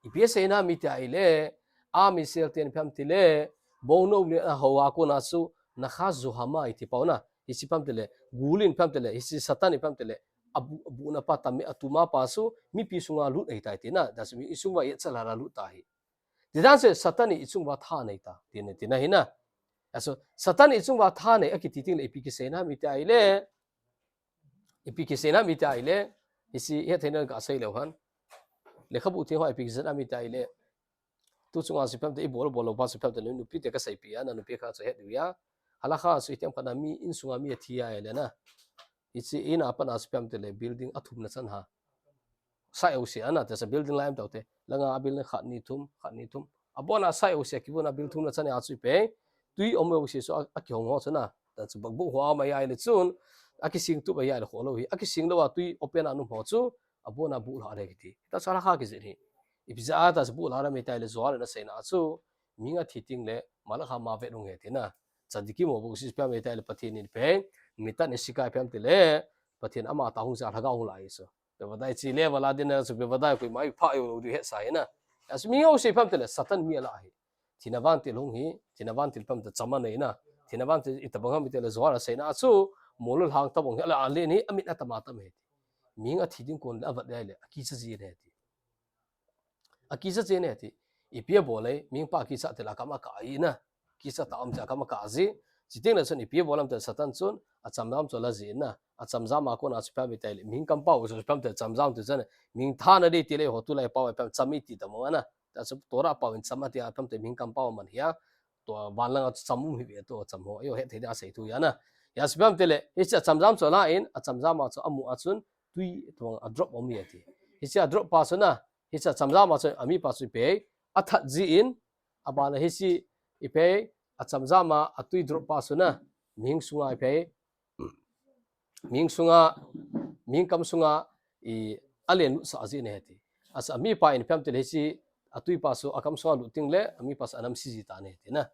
Ipi asei na ham itile, a Mishnah ten ipi ham itile, bongnou lim ahou a kona chu, nakhas zohama iti pau na. Hiche ipi ham itile, gulin ipi ham itile, hiche Satan ipi ham itile, abu, abuhna pa tam, atuma pa chu, mipi sunga lut ahi tai tina, that's mean, ichung uva yetzer hara lut ta hi. Tidan se Satan in ichung uva tha nei ta, tina, tina hi na. Aso, Satan in ichung uva tha nei, akiti teng le ipi kisei na ham itile, ipi kisei na ham itile, hiche, hethei na kasei leu hen. Lekhabu theng ho ipi kisei na ham itile. Tuchunga chu ipi ham itile, ibol, bol lou pa chu ipi ham itile, nupi te kaseipi a, na nupi kha chu het diu ahi. Halakha chu itiham khat na mi, insunga mi athi ahile na. Hiche in a pat na chu ipi ham itile, building athumna chan ha. Sai u se ana, tia chu building lai um tau te. Langa a building khat ni thum, khat ni thum. Abona sai u se, kibona building thumna chan a chu ipi. Tui um u se chu a, akihong ho chu na. Tia chu bakbuk ho a um ahile chun. Akising tup ahile kho lou hi. Akising lou a tui open a um ho chu. Abona buhlha le kiti. Tia chu halakha kijih hi. Ipi jeh a tia chu buhlha ham itile Zohar in aseina chu. Mihing athi teng le, malak hama vet hung he tina. Tzadikim ho bou chu ipi ham itile Pathen in ipi. Mitat nesicha ipi ham itile. Pathen ama ta hung jeh a lhagao hung la ahi chu. Bevadai chi le vala dina chu bevadai koima ipha lou diu hesa hi na. Aso mihing ho chu ipi ham itile Satan mi ala ahi. Thina vantil hung hi, thina vantil ipi ham itile cham anei na. Thina vantil itobang ham itile Zohar a seina chu, mol u lhang tobang hi ala alen hi, amit atam atam hi. Mihing athi ding kon le avet le ahile, akicha ji le ti. Akicha ji ne ti. Ipi abol le, mihing pa akicha teng le akam akah ji na. Kicha ta um tia akam akah ji. Chuteng le chun ipi abol ham itile Satan chun, achamjam chu ala ji na. Achamjam a kona chu ipi ham itile, mihing kampao chu ipi ham itile, chamjam ti chun, mihing thana ding ti le ho tulai pao ipi ham cham iti ta mong ana. Tia chu Torah pao in cham ati a ipi ham itile, mihing kampao man hi a. Tua van langa chu cham um hi ve tua cham ho. Ajo hethei dia asei thu ahi na. Aso ipi ham itile, hiche achamjam chu ala in, achamjam a chu amu a chun, tui tua a drop um hi ati. Hiche a drop pa chu na, hiche achamjam a chu, ami pa chu ipi, athat ji in, abana hiche ipi, achamjam a atui drop pa chu na, mihing sunga ipi, mihing sunga, mihing kam sunga, i, alen lut sah ji ne ti. Aso ami pa in ipi ham itile hiche, atui pa chu akam sunga lut teng le, ami pa chu anamse ji ta ne ti na.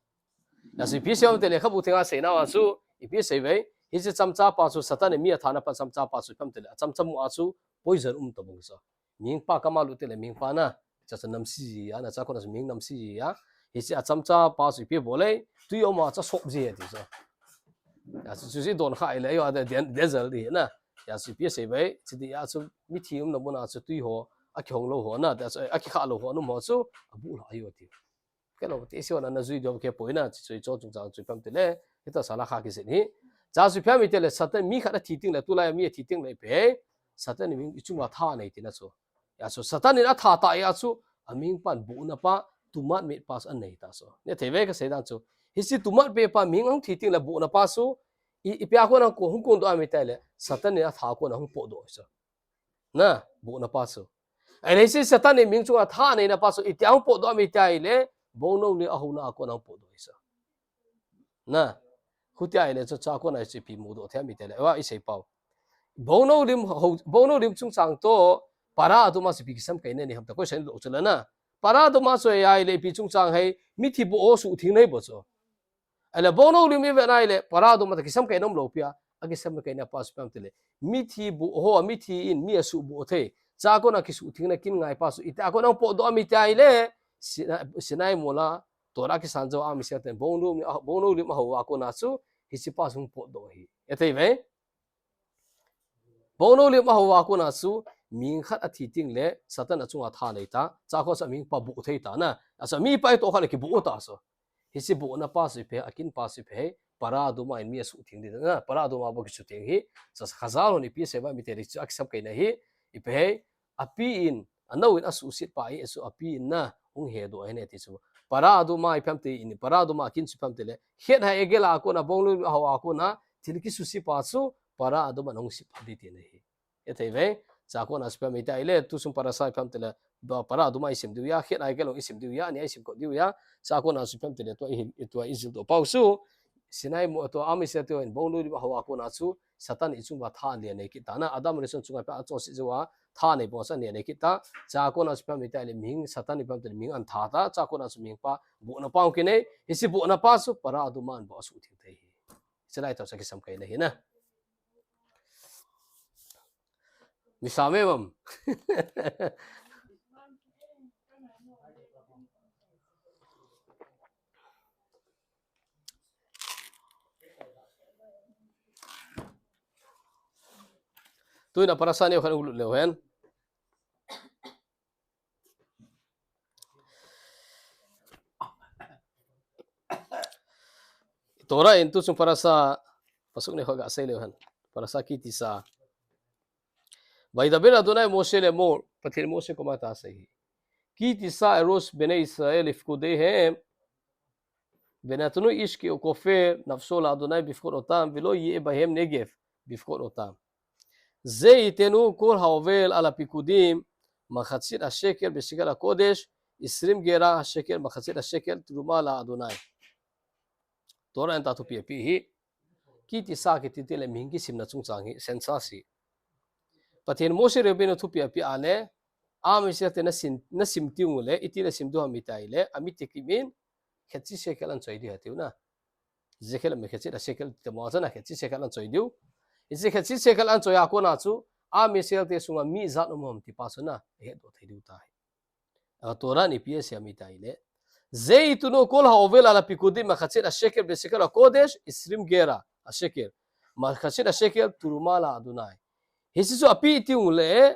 Aso ipi sei ham itile lekhabu thenga seina a chu, ipi sei ve, hiche chamcha pa chu Satan in mi athana pa chamcha pa chu ipi ham itile, achamcha mu a chu, poison um tobang chu. Mihing pa kama lut teng le mihing pa na, cha cha namse ji a, na chua kona chu mihing namse ji a. Hiche achamcha pa chu ipi abol le, tui um a chu asop ji ti chu. Aso chu, chu don kha ahile, ajo, a de, den, danger di na. Aso ipi sei ve, chuti a chu, mithi umna muna chu tui ho, akihong lou ho na, tia chu, akikha lou ho, aum ho chu, abuhlha ahi ti. Kei lou, ti isi wana na jui diu kei poi na, chu, chu, chu, chungchang chu ipi ham itile, hita chu halakha kijih hi. Cha chu ipi ham itile, Satan mi khat athi teng le, tulai mi athi teng le ipi. Satan in mihing ichunga tha nei tina chu. Aso Satan in atha ta a chu, amihing pan bohna pa, tumat met pa chu anei ta chu. Nethei ve kasei dan chu. Hiche tumat pe pa mihing ahung thi teng le bohna pa chu, i, ipi a kona hung kon doh ham itile, Satan in atha a kona hung potdoh chu. Na, bohna pa chu. Ahile hiche Satan in mihing chunga tha aneina pa chu, itia hung potdoh ham itile, bongnou lim ahouna a kona hung potdoh chu. Na, hutia ahile chu chua kona chu ipi mudoh thei ham itile, ajo isei pau. Bongnou lim ho, bongnou lim chungchang toh, para aduma chu ipi kisam kaina nei ham tia question idoh chu le na. Para aduma chu ahile ipi chungchang ham, mithi boh ho suhthengna ahi bou chu. Ahile bongnou lim ivet na ahile, para aduma toh kisam kaina um lou pi a, akisam kaina pa chu ipi ham itile. Mithi boh ho, mithi in mi asuhboh thei. Chua kona kisuhthengna kin ngai pa chu, itia kona hung potdoh ham itile, Sinai, Sinai mola, Torah kisan jou a Moshe ten, bongnou lim, bongnou lim ahou a kona chu, hiche pa chu hung potdoh hi. Hethei ve. Bongnou lim ahou a kona chu, mihing khat athi teng le, Satan achunga tha nei ta, chua kona chu amihing pa boh thei ta na, aso mi pa itoh khat le kiboh ta chu. Hiche bohna pa chu ipi, akin pa chu ipi, para aduma in mi asuhtheng ding na, para aduma bou kisuhtheng hi, chu Chazal hon ipi asei ham itile chu akisam kaina hi, ipi, api in, anou in asuhset pa hi, asu api in na, hung hedoh ahi ne ti chu. Para aduma ipi ham itile, para aduma kin chu ipi ham itile, Chet Ha'egel a kona, bong lui hou a kona thil kisusi pa chu para aduma nahung sip phat ding tina ahi. Hethei uve, chua kona chu ipi ham itile, tusung parasha ipi ham itile, ba para aduma isim diu ahi, Chet Ha'egel isim diu ahi, ani isim kot diu ahi, chua kona chu ipi ham itile, tua i, tua i jil doh pau chu, Sinai mo, tua Am Israel te in bong lui hou a kona chu, Satan in ichung uva tha anei kit tan a, Adam le Eva chunga ipi ham a chonset jou a, tha anei bang chu anei kit ta, chua kona chu ipi ham itile, mihing Satan in ipi ham itile, mihing ahin that ta, chua kona chu mihing pa, bohna pa ahung kinei, hiche bohna pa chu, para aduma in boh a suhtheng thei ahi. Hiche lai tah chu kisam kaina ahi na. Misam e mam. Tuin a parasha neo khat hung lut leu hen. Torah in tusung parasha, pasuk neo khat gasei leu hen. Parasha Ki Tisa. וידבר אדוני אל משה לאמר, Pathen Mose koima tah asei hi. כי תשא את ראש בני ישראל לפקודיהם, ונתנו איש כי כופר נפשו לאדוני בפקוד אותם, ולא יהיה בהם נגף בפקוד אותם. זה יתנו כל העובר על הפקודים, מחצית השקל בשקל הקודש, עשרים גרה השקל, מחצית השקל, תרומה לאדוני. Torah in tah thupi ape hi. Ki Tisa kiti tile mihing kisimna chungchang hi, census hi. Pathen Mose Reuben a thupi ape a le, Am Israel te nasim, nasim teng ule, iti le sim diu ham itile, ami tikim in, khetchi shekel ahin choi diu ahi tiu na. Shekel me khetchi a shekel ti mo chana khetchi shekel ahin choi diu. Hiche khetchi shekel ahin choi a kona chu, Am Israel te sunga mi ijat um ham ti pa chu na, ihet doh thei diu ahi. A Torah in ipi asei ham itile, זה יתנו כל העובר על הפקודים מחצית השקל בשקל הקודש, עשרים גרה השקל. מחצית השקל תרומה לאדוני. Hiche chu ape teng ule,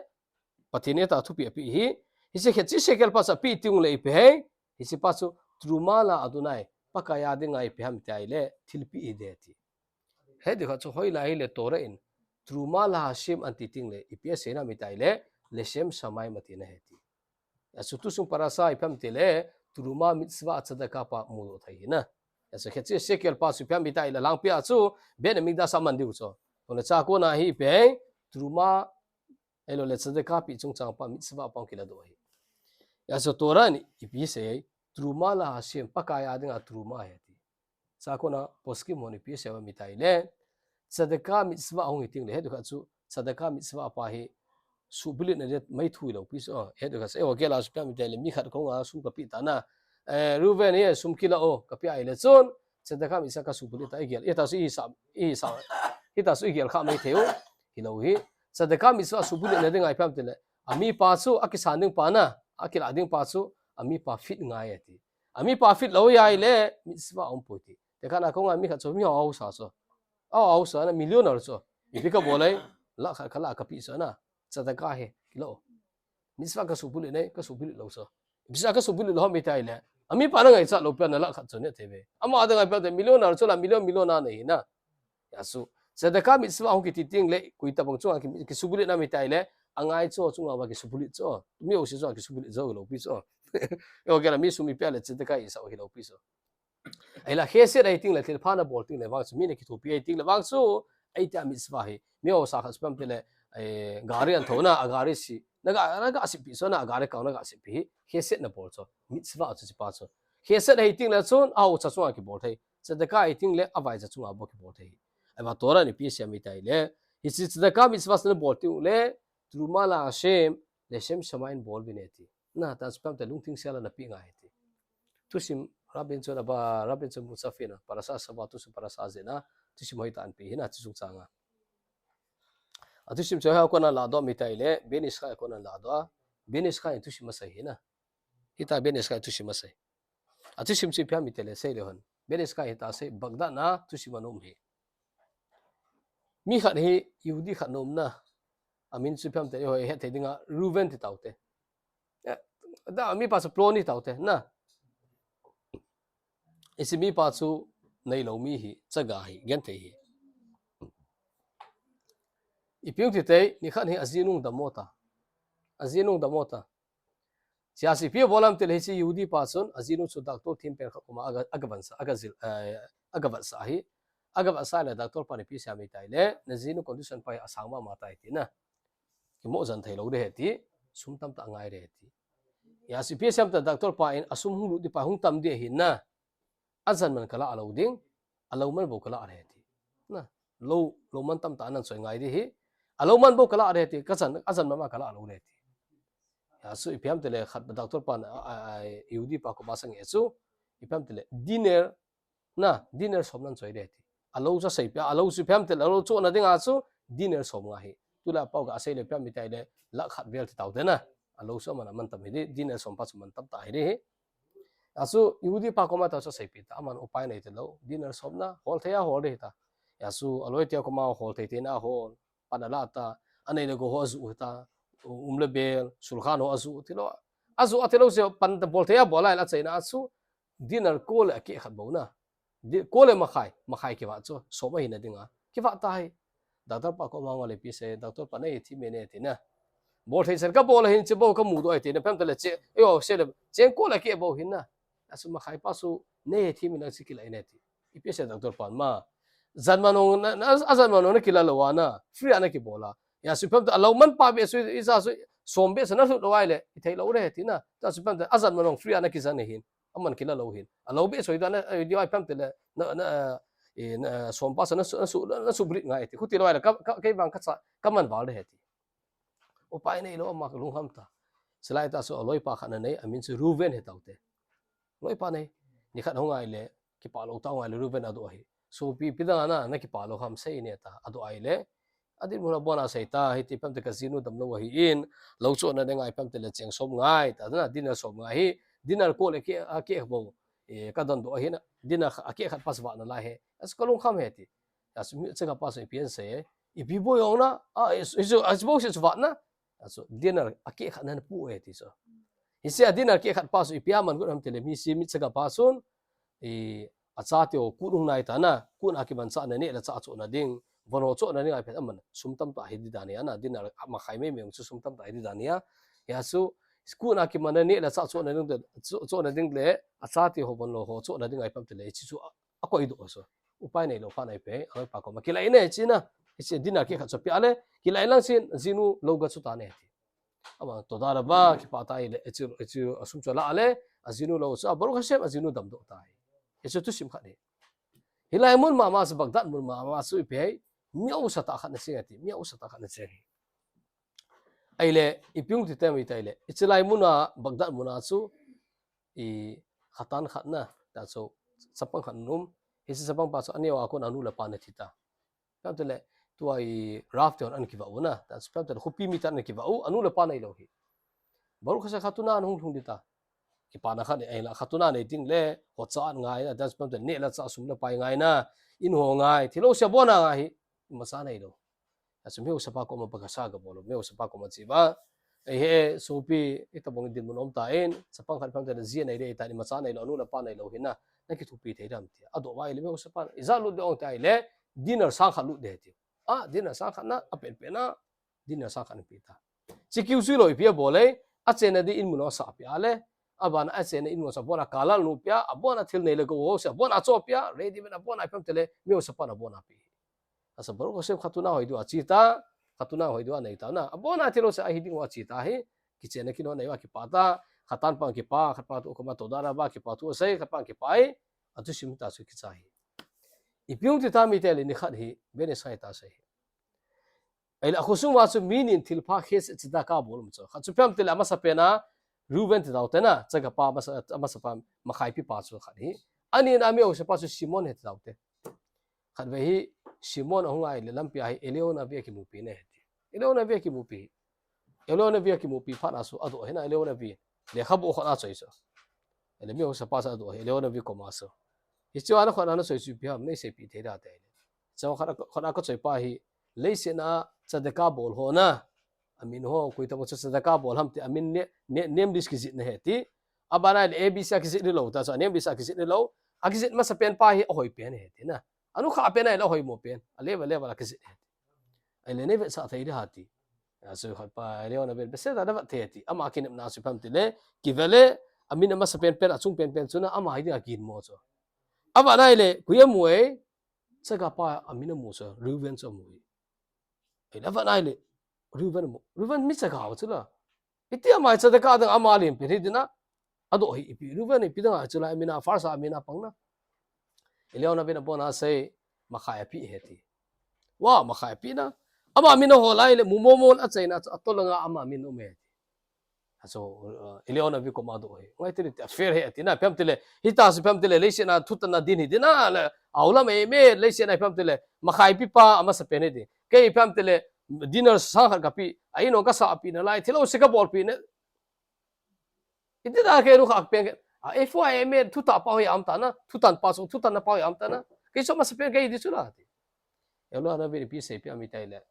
Pathen in tah thupi ape hi. Hiche khetchi shekel pa chu ape teng ule ipi ham, hiche pa chu תרומה לאדוני, Pakai a dinga ipi ham itile, thilpeh ahi ding ati. Hiti khat chu hoilai hile Torah in, תרומה לה' ahin ti teng le, ipi asei na ham itile, לשם שמים atina ahi ati. Achu tusung parasha ipi ham itile, תרומה מצוה tzedakah pa mudoh thei hi na. Achu khetchi shekel pa chu ipi ham itile, langpi a chu, Beit Hamikdash a man diu chu. Tule chua kona hi ipi ham, תרומה, ahilou le tzedakah pe chungchang pa מצוה pa hung kiladoh ahi. Achu Torah in ipi asei, תרומה לה' Pakai a dinga תרומה ahi ati. Chua kona poskim hon ipi asei ham itile, tzedakah מצוה ahung hi teng le, hiti khat chu, tzedakah מצוה pa hi, suhbulhit na ding mai thu hilou pi chu, hiti khat chu, eiho gel a chu ipi ham itile, mi khat kong a sum kapeh tan a, eh, Reuben hi sum kila o, kapeh a ahile chun, tzedakah מצוה kasuhbulhit ta igel, hita chu ihisa, ihisa, hita chu igel kha mai thei u, hilou hi, tzedakah מצוה suhbulhit na dinga ipi ham itile, ami pa chu, akisan ding pa na, akilah ding pa chu, ami pa fit ngai ati. Ami pa fit lou ahile, מצוה aum poi ti. Tekah na kong a mi khat chu, mi ho ahosa chu. Ahosa na millionaire chu. Ipi kabol ai, lakh khat kalah kapeh chu na. Tzedakah hi, kilo. מצוה kasuhbulhit nai, kasuhbulhit lou chu. Ipi chu kasuhbulhit lou ham itile. Ami pa na ngaichat lou pen na lakh khat chu ne thei ve. Ama dinga ipi ham itile millionaire chu la million, millionaire nei na. Achu, tzedakah מצוה ahung kiti teng le, koi tabang chunga ki, kisuhbulhit na ham itile, angai chu chunga va kisuhbulhit chu. Mi ho si chu kisuhbulhit jou lou pi chu. Eiho gel a mi sum ipi a le tzedakah isa hilou pi chu. Ahinla chesed ahi teng le, thilpha na bol teng le vang chu, mi na kithopi ahi teng le vang chu, ahi tia מצוה hi. Mi ho sa khat chu ipi ham itile, eh, gari ahin thou na, agari si. Na ga, na ga sipeh chu na, agari kang na ga sipeh hi. Chesed na bol chu. מצוה chu hiche pa chu. Chesed ahi teng le chun, ahosa chunga kibol thei. Tzedakah ahi teng le, avaicha chunga bou kibol thei. Ahivang Torah in ipi asei ham itile, hiche tzedakah מצוה chu na bol teng ule, תרומה לה' לשם שמים bol uvin ati. Na, tah chu ipi ham itile lungthim sel a napeh ngai ati. Thusim, Rabin chun aba, Rabin chun Musaf in a, parasha Shabbat, thusim parasha jeh a, thusim hoitah in pe hi na, thusim chang a. A thusim chu hoiya kona ladoh ham itile, Ben Ish Chai a kona ladoh a, Ben Ish Chai in thusim asei hi na. Hita Ben Ish Chai in thusim asei. A thusim chu ipi ham itile sei leu hen. Ben Ish Chai hita sei, Baghdad na thusim ana um hi. Mi khat hi, Yehudi khat ana um na. Amin chu ipi ham itile, eiho hetthei dinga, Reuven ti taute. Eh, da, mi pa chu Ploni taute, na. Hiche mi pa chu neilou mi hi, chaga hi, genthei hi. Ipi hung ti tei, nikhat hi aji nung damo ta. Aji nung damo ta. Sia si ipi bol ham tile hiche Yehudi pa chun, ajinu chu doctor thempen khat koma aga, aga vansa, aga zil, eh, aga vatsa hi. Aga vatsa le doctor pan ipi asei ham itile, najinu condition pa hi asang mama tai tina. Kimo jan thei lou de he ti, sum tamtah ngai de he ti. Sia si ipi asei ham tile doctor pa in asum hung lut di pa hung tam di ahi na. Ajan man kala lou ding, alou man bou kala de he ti. Na, lou, lou man tamtah nan choi ngai di hi. Alou man bou kala de he ti, kajan, ajan mama kala lou de he ti. Sia su ipi ham tile khat doctor pan, a, a, a, Yehudi pa koma asang e chu, ipi ham tile, dinner, na, dinner som nan choi de he ti. Alou chu asei pia, alou chu ipi ham tile, alou chu na dinga chu, dinner som nga hi. Tule apau ga asei le ipi ham itile, lakh khat vel ti tau te na. Alou chu aman, aman tam hi di, dinner som pa chu man tamtah hi di hi. Sia su Yehudi pa koma tah chu asei pi ta, aman upai nei te lou, dinner som na, hol thei a hol de hi ta. Sia su aloi tia koma hol thei te na hol, pan ala ta, anei le gou ho aju ta, um le bel, shulchan ho aju ti lou. Aju a ti lou se pan ta bol thei a bol a la chai na sia su, dinner ko le akeh khat bou na. Di, ko le makhai, makhai kiva chu, som ahi na dinga. Kiva ta hi. Doctor pa koma nga le ipi asei, doctor pa nei thi me ne ti na. Bol thei sen ka bol hin che bou ka mu do ai ti na, ipi ham tile che, yo, se le, cheng ko le akeh bou hin na. Sia su makhai pa su, nei thi me na si kilai ne ti. Ipi asei doctor pan ma. Jan man nong, na, na, ajan man nong na kila lou a na. Free a na kibol a. Sia su ipi ham tile alou man pa be su, ija su, som be sa na lut lou ai le, ithei lou de ti na. Sia su ipi ham tile, ajan man nong free a na kijan hin. Aman kila lou hin. Alou be soi da na, eh, di ai ipi ham tile, na, na, eh, na, som pa sa na su, na su, na su brit ngai ti. Khuti lou ai le, ka, ka, kei vang ka cha, ka man val de he ti. Upai nei lou ama lungkham ta. Sia lai ta su aloi pa khat na nei, amin chu Reuven he tau te. Loi pa nei. Ni khat hung ai le, kipa lou ta hung ai le Reuven ado hi. Sopi ipi dang a na, na kipa lou ham sei ne ta, ado ai le. Adinmun a bon asei ta, hiti ipi ham tile kajinu damlou ahin, lou chu na dinga ipi ham tile cheng som ngai ta, na dinner som ngai hi, dinner ko le akeh, akeh bou, eh, ka don do ahi na, dinner kha, akeh khat pa chu vat na lai he, sia su ka lungkham he ti. Sia su mi chega pa chu ipi asei e, ipi bou jong na, a, sia su, sia su bou sia chu vat na, sia su dinner akeh khat na pu e ti chu. Hiche a dinner akeh khat pa chu ipi a man got ham tile, mi si mi chega pa chun, i, achate ho kut hung nai ta na, kut a kiman cha na neh le chah choh na ding, von ho choh na ding a ipi ham aman, sum tamtah hi di dan hi a na, dinner makhai mei mei chu sum tamtah hi di dan hi a. Sia su, kut a kiman na neh le chah choh na ding, choh, choh na ding le, achate ho von ho choh na ding a ipi ham tile, hiche chu a, akoi doh chu. Upai nei lou pa nei pe, aloi pa koma kilai ne chi na, hiche dinner akeh khat chu pia le, kilai lang chin, jinu lou ga chu ta ne ti. Ama, תודה רבה, kipa ta hi le, hiche, hiche, asum chu ala le, ajinu lou chu, a, Baruch Hashem, ajinu damdoh ta hi. Hiche thusim khat hi. Hilai mun mama chu, Baghdad mun mama chu ipi ham, mi ausa tah khat na cheng e ti, mi ausa tah khat na cheng hi. Ahile, ipi hung ti tem iti le, hiche lai mun a, Baghdad mun a chu, i, khatan khat na, ta chu, chapang khat um, hiche chapang pa chu, aneo a kon anu le apa na thi ta. Ipi ham tile, tua i Rav te hon ana kivah u na. Tua ipi ham tile, khopi mite ana kivah u, anu le apa nei lou hi. Baruch Hashem khatuna ana hung lhung di ta. Kipana khat nei, ahila khatuna nei ding le, ho cha an ngai na, tua ipi ham tile, neh le chah sum le pai ngai na, in ho ngai, thil ho sia bona ngai hi, imacha nei lou. Tua chu mi haosapa koma bakasha kabol u, mi haosapa koma che uva. Ei he, sopi, itabang dinmun um tan, chapang khat ipi ham tile, ji nei de ta, imacha nei lou, anu le apa nei lou hi na, na kithopi thei dem ti. Adoh uva ahile, mi haosapa, ijat lut de ong ti ahile, dinner sang khat lut de ti. A, dinner sang khat na, apen pen na, dinner sang khat na pe ta. Chi kiu sui lou ipi abol e, achenna ding in mun asah peh le, abana achenna in mun asah, abona kalal nu pia, abona thil nei le gou ho sia, abona cho pia, ready made, abona ipi ham tile, mi haosapa na abona pe. Asa Baruch Hashem khatuna hoi diu a che ta, khatuna hoi diu a nei ta na, abona thil ho sia ahi ding uva che ta hi, kichenna kino nei uva kipa ta, khatan pa kipa, khat pa thu koma תודה רבה, kipa thu asei, khat pa kipa e, athusim ta chu kicha hi. Ipi hung ti tam iti le nikhat hi, Bnei Israel ta sei hi. Ahile, akhosung uva chu mi ni in thilpha chesed tzedakah bol um chu. Khat chu ipi ham tile amasapen a, Reuven ti tau te na, chagapa amasa, amasapa makhaipi pa chu khat hi. Ani na mi haosapa chu Shimon hi ti tau te. Khatvei hi, Shimon ahung ngai le lampi a hi, Eliyahu Navi akimupi ne ti. Eliyahu Navi akimupi. Eliyahu Navi akimupi phat a chu, adoh hi na Eliyahu Navi. Lekhabu khut a choi chu. Ahile mi haosapa chu adoh hi, Eliyahu Navi koma chu. Hiche a na khut a na choi chu ipi ham, nei seipeh thei da te. Chua khat a, khat a kachoi pa hi, leiset a tzedakah bol ho na, amin ho, koi tabang chu tzedakah bol ham ti, amin ne, ne, name list kijih na he ti. Abana le A B C a kijih ni lou, ta chu name list a kijih ni lou. Akijih masapen pa hi ahoi pen he ti na. Anu kha pen ahile ahoi mo pen. A level level a kijih he ti. Ahile nei vetsah thei di ham ti. Asu khat pa Elihu Hanabin, Bethsaida na vat thei ti. Ama kinepna chu ipi ham tile, kivele, amin amasa penpen, achung penpen chu na, ama hi dinga kin mo chu. Ava nai le, kui amu e, chaga pa amin amu chu, Reuben chu amu e. Ei, ava nai le, Reuben amu. Reuben mi chaga chu la. Iti ama chaga dang ama lim pen hi dina. Ado hi ipi, Reuben ipi dang a chu la, amina, farsa amina pang na. Elihu Hanabin abona sei, makhai api he ti. Wa, makhai api na. Ama min aho lai le, mumo mon achaina, atolanga ama min um e ti. Aso, uh, Elihu Hanabi koma do he. Ngai tile, a fair he, ati na, ipi ham tile, hita chu ipi ham tile, leiset a thutanna din hi dina, le, aulam e me, leiset a ipi ham tile, makhai pi pa, amasa pen he ti. Kei ipi ham tile, dinner sang khat kapi, a in ong kasa pi na lai, thilo se kabol pi na. Iti da kei nu kha pen ke, a, e fo a e me, thuta pa hi am ta na, thutan pa sung, thutanna pa hi am ta na. Kei so masa pen kei di chu la ti. Elihu Hanabin ipi sei pi ami tai le.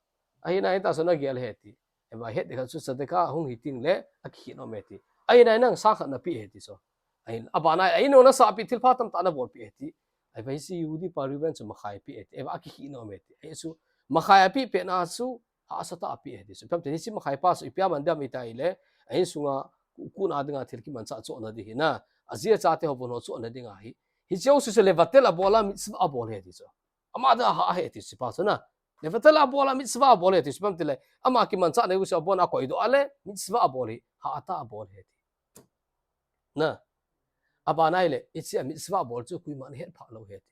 Ahi na hita so na gel he ti. Eva het de kha chu sadaka hung hi ting le, akhi no me ti. Ahi na nang sang khat na pi he ti so. Ahi, abana, ahi no na sa pi thil pha tamtah na bol pi he ti. Ahi va hiche Yehudi pa Reuben chu makhai pi he ti. Eva akhi no me ti. Ahi chu, makhai api pe na chu, hahsa tah a api he ti chu. Ipi ham tile hiche makhai pa chu ipi a man diam iti le, a insunga ku, kuna dinga thil kimanchah chohna ding hi na. Aji achate ho von ho chohna dinga hi. Hiche ho chu chu levatel abol a mitzvah abol he ti chu. Ama da ha he ti chu pa chu na. Levatel abol a mitzvah abol he ti chu ipi ham tile. Ama kimanchah na hu chu abon a koidoh a le, mitzvah abol hi. Hahsa tah abol he ti. Na. Abana ile, hiche a mitzvah abol chu koiman het pha lou he ti.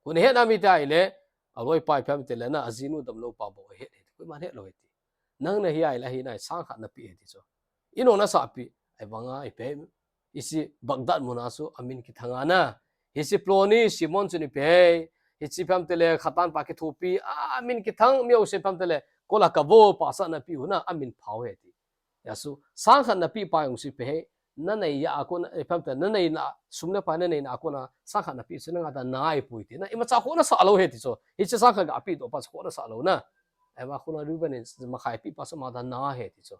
Koiman het na mi ta ile, aloi pa ipi ham tile na, ajinu damlou pa bou het he ti. Koiman het lou he ti. Nang na hi a ile, ahi na, sang khat na pi he ti chu. In ong na sa pi, ahi vanga, ipi, hiche Baghdad muna chu, amin kithang a na. Hiche ploni, Simon chu ni pi he, hiche ipi ham tile, khatan pa kithopi, amin kithang, mi ho se ipi ham tile, kol a kavol, pasa na pi u na, amin phao he ti. Asu, sang khat na pi pa jong chu ipi he, na nei a kona, ipi ham tile, na neina, sum le pai na neina a kona, sang khat na pi chu nanga da nai pui ti. Na imacha kona sa lou he ti chu. Hiche sang khat ga pi doh pa chu kona sa lou na. Eva kona Reuben in makhai pi pa chu ama da na he ti chu.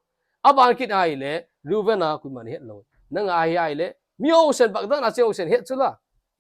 Aban kit a ile, Reuben a koiman het lou. Nanga hi a ile, mi ho sen Baghdad a che ho sen het chu la.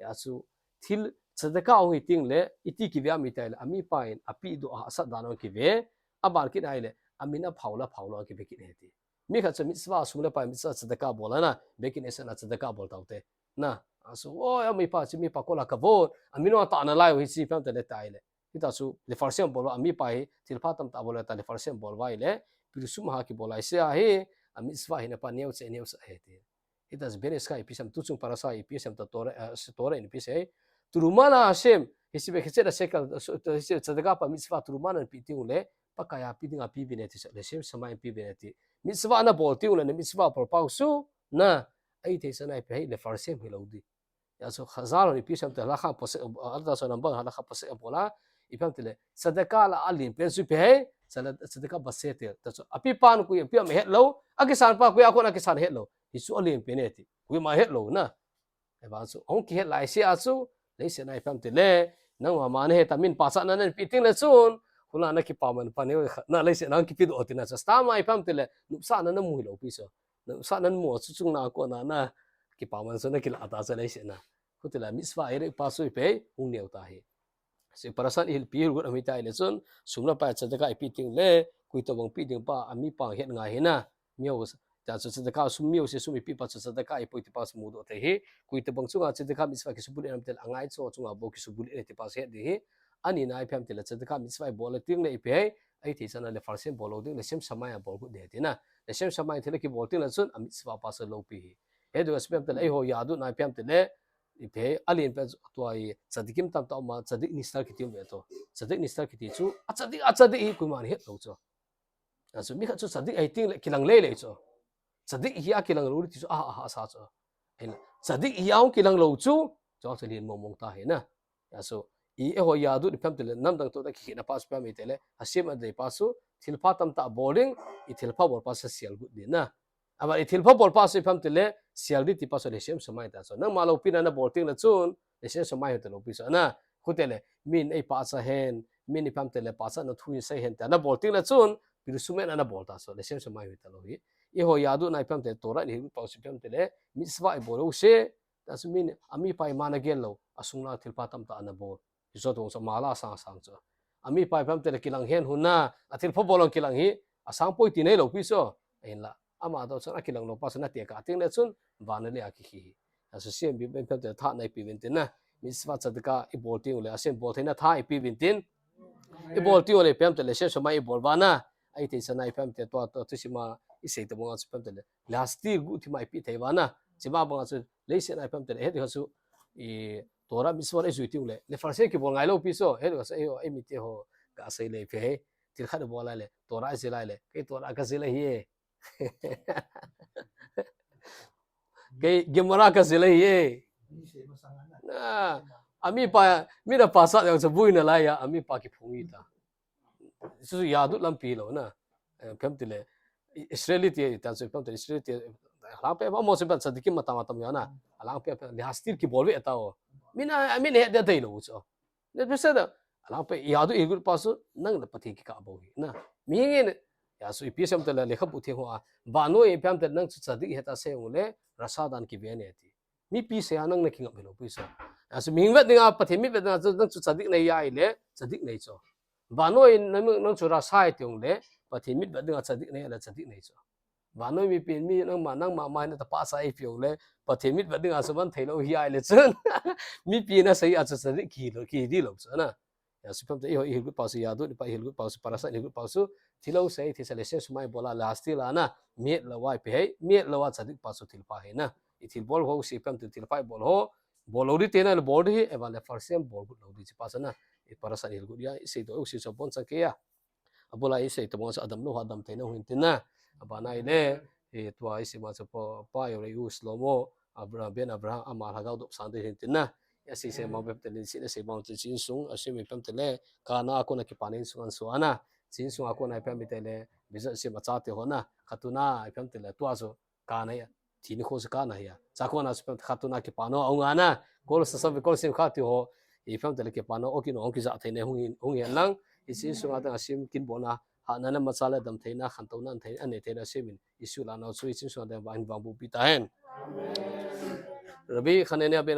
Asu, thil sadaka hung hi ting le, iti kive ami ta ile, ami pa in api doh a sat dan hung kive. Aban kit a ile, amin aphao la phao lou kive kit he ti. Mi khat chu mitzvah sum le pai mitzvah sadaka bol a na, bekin esen a sadaka bol tau te. Na, asu, oi, ami pa chu mi pa kol a kavol, amin ong ta na lai u hiche ipi ham tile ta ile. Hita chu lefarsim bol a, ami pa hi, thil pha tamtah bol a ta lefarsim bol va ile, pirusum ha kibol a ise a hi, a mitzvah hi na pa neo che, neo che he ti. Hita chu Ben Ish Chai ipi sem, tu chung parasha ipi sem ta Torah, eh, Torah in ipi sei. Terumah la Hashem, hiche be hiche da shekel, eh, hiche sadaka pa mitzvah terumah na pi ting le, Pakai a pi dinga pi bine ti chu, Leshem Shamayim pi bine ti. Mitzvah na bol ting le, na mitzvah bol pau su, na, ahi thei sa na ipi he lefarsim hi lou di. Asu Chazal hon ipi sem te halakha posek, a, alta so number halakha posek bol a, ipi ham tile, sadaka la alen pen chu ipi he, sala-, sadaka basetel. Ta chu, api pan kui, api am het lou, akisan pa kui, akon akisan het lou. Hichu alen pen e ti, koima het lou na. Eva chu, hung kihet lai se a chu, leiset na ipi ham tile, nangma ma na het a min pachatna na pi ting le chun, hula na kipaman pa neo, na leiset na hung kipi doh ti na chu, stama ipi ham tile, nopsahna na mu hi lou pi chu. Nopsahna na mu a chu chung na kona na, kipaman chu na kila ta chu leiset na. Khutile mitzvah ere pa chu ipi he, hung neo ta hi. Chu parasha i hil pi hil gut ami ta ile chun, sum le pai sadaka ipi ting le, koi tobang pi ding pa, ami pa het ngai hi na, mi ho, ta chu sadaka sum mi ho se sum ipi pa chu sadaka ipui ti pa chu mudoh thei hi, koi tobang chunga sadaka mitzvah kisubulhit nam tel angai chu chunga bou kisubulhit ti pa chu het di hi, ani na ipi ham tile sadaka mitzvah ibol le ting le ipi he, ahi thei sa na lefarsim bol lou ding, Leshem Shamayim a bol gut di ti na, Leshem Shamayim thil kibol ting le chun, a mitzvah pa chu lou pi hi. He du ipi ham tile, eiho yadut na ipi ham tile, Ipi he, alen pen tua hi tzadikim tamtah um a, tzadik nistar kiti um ve to. Tzadik nistar kiti chu, a tzadik, a tzadik hi koiman het lou chu. Achu mi khat chu tzadik ahi ting le kilang lei lei chu. Tzadik hi a kilang lou ti chu, a, a, a sa chu. Ahin, tzadik hi a hung kilang lou chu, chu chu len mong mong ta hi na. Achu, i eiho yadut ipi ham tile, namdang to ta kikhen a pa chu ipi ham itile, Hashem a dei pa chu, thil pha tamtah bol ding, i thil pha bol pa chu sial gut ding na. Aban i thil pha bol pa chu ipi ham tile, sial di ti pa chu Leshem Shamayim ta chu. Nangma loupina na bol ting le chun, Leshem Shamayim hi ta loupi chu. Na, khutile, min ei pachat hen, min ipi ham tile, pachatna thu in sei hen ta. Na bol ting le chun, pirusum in na bol ta chu, Leshem Shamayim hi ta lou hi. Eiho yadut na ipi ham tile, Torah in hi pa chu ipi ham tile, mitzvah ibol lou se, ta chu min, ami pa ima na gel lou, asung la thil pha tamtah na bol. Hichu tong chu mala sang sang chu. Ami pa ipi ham tile kilang hen hun na, a thil pha bol lou kilang hi, Asang poi ti nei lo pi so. Ahin la. Ama to chun akilang lo pa chun atekah teng le chun, van le a kikhi. Asu siam bi ben pem te tha nei pi vin tin na. Mitzvah tzadika i bol ting le, asem bol theina tha i pi vin tin. I bol ting le pem te le, sem sema i bol vana. Ai te sana i pem te to, to, tu sima i sei te bong a chu pem te le. Last year gu thi mai pi thei vana. Chima bang a chu, lei se nai pem te le, het ka chu, i Torah mitzvah i zui ting le. Le farse ki bol ngai lo pi so, het ka chu, ei, ei mi te ho, ka sei le phe he. Til khat bol lai le, Torah i zil lai le. Kei Torah ka zil lai hi e. Kei Gemara ka zil lai hi e. Ah, ami pa, mi da pa sa yang sa bui na lai ya, ami pa ki phung i ta. Su ya du lam pi lo na. Eh, pem ti le, Israeli ti ta su pem ti Israeli ti, lang pe, mo se pem tzadikim matam matam ya na. Lang pe, pe, le hastir ki bol ve ta o. Mi na, mi ne de dei lo chu. Ne pe se da, lang pe, ya du i gu pa su, nang da Pathen ki ka bo hi na. Mi nge, ya su i pi sem te le, le kha bu thi ho a. Ba no i pem te nang chu tzadik he ta se u le, rasa dan ki ve ne ti. Mi pi se a nang na ki ngam lo pi so. Ya su mi vet ding a, Pathen mi vet ding a, nang chu tzadik nei ya i le, tzadik nei chu. Ba no i nang, nang chu rasa i ti ung le, Pathen mi vet ding a tzadik nei le, tzadik nei chu. Ba no mi pi mi nang ma, nang ma ma na ta pa sa i pi ung le, Pathen mi vet ding a su ban thei lo hi ai le chun. Mi pi na sei a chu tzadik ki lo, ki di lo chu na. Ya su pem te i ho i hil gu pa su ya du ni pa i hil gu pa su parasa i hil gu pa su. Thi lo sei, thi sa le se su mai bola last til a na. Miet lo wa i pe hei, miet lo wa tzadik pa su thil pa hei na. I thil bol ho si pem te thil pa i bol ho. Bol lo di te na le bol di hi, eva le farsem bol gu lo di chi pa sa na. I parasa i hil gu ya, i sei do u si so bon sa ke ya. Abula i sei to bong sa adam lo adam te na hin tin na. Aba na i le, i tua i si ma sa po, pa yo le u slomo, Abraham ben Abraham, ama lhagao dop sang te hin tin na. Ya si se ma bep te le, si le se ma te chin sung, a si mi pem te le, ka na ko na ki pa nin sung an su ana. Chin sung a ko na pem mi te le, biza si ma cha te ho na, khatuna, i pem te le, tua so, ka na ya. Thi ni kho se ka na ya. Cha ko na su pem khatuna ki pa no, a unga na. Kol sa sa bi kol sim kha ti ho. I pem te le ki pa no, o ki no, o ki za thei ne hung hin, hung hin lang. I chin sung a ta sim kin bo na. Ha na na ma cha le dam thei na, khan to na thei, an ne thei na se min. I su la no su i chin sung a ta ba hin bang bu pi ta hen. Rabbi khan ne ne ben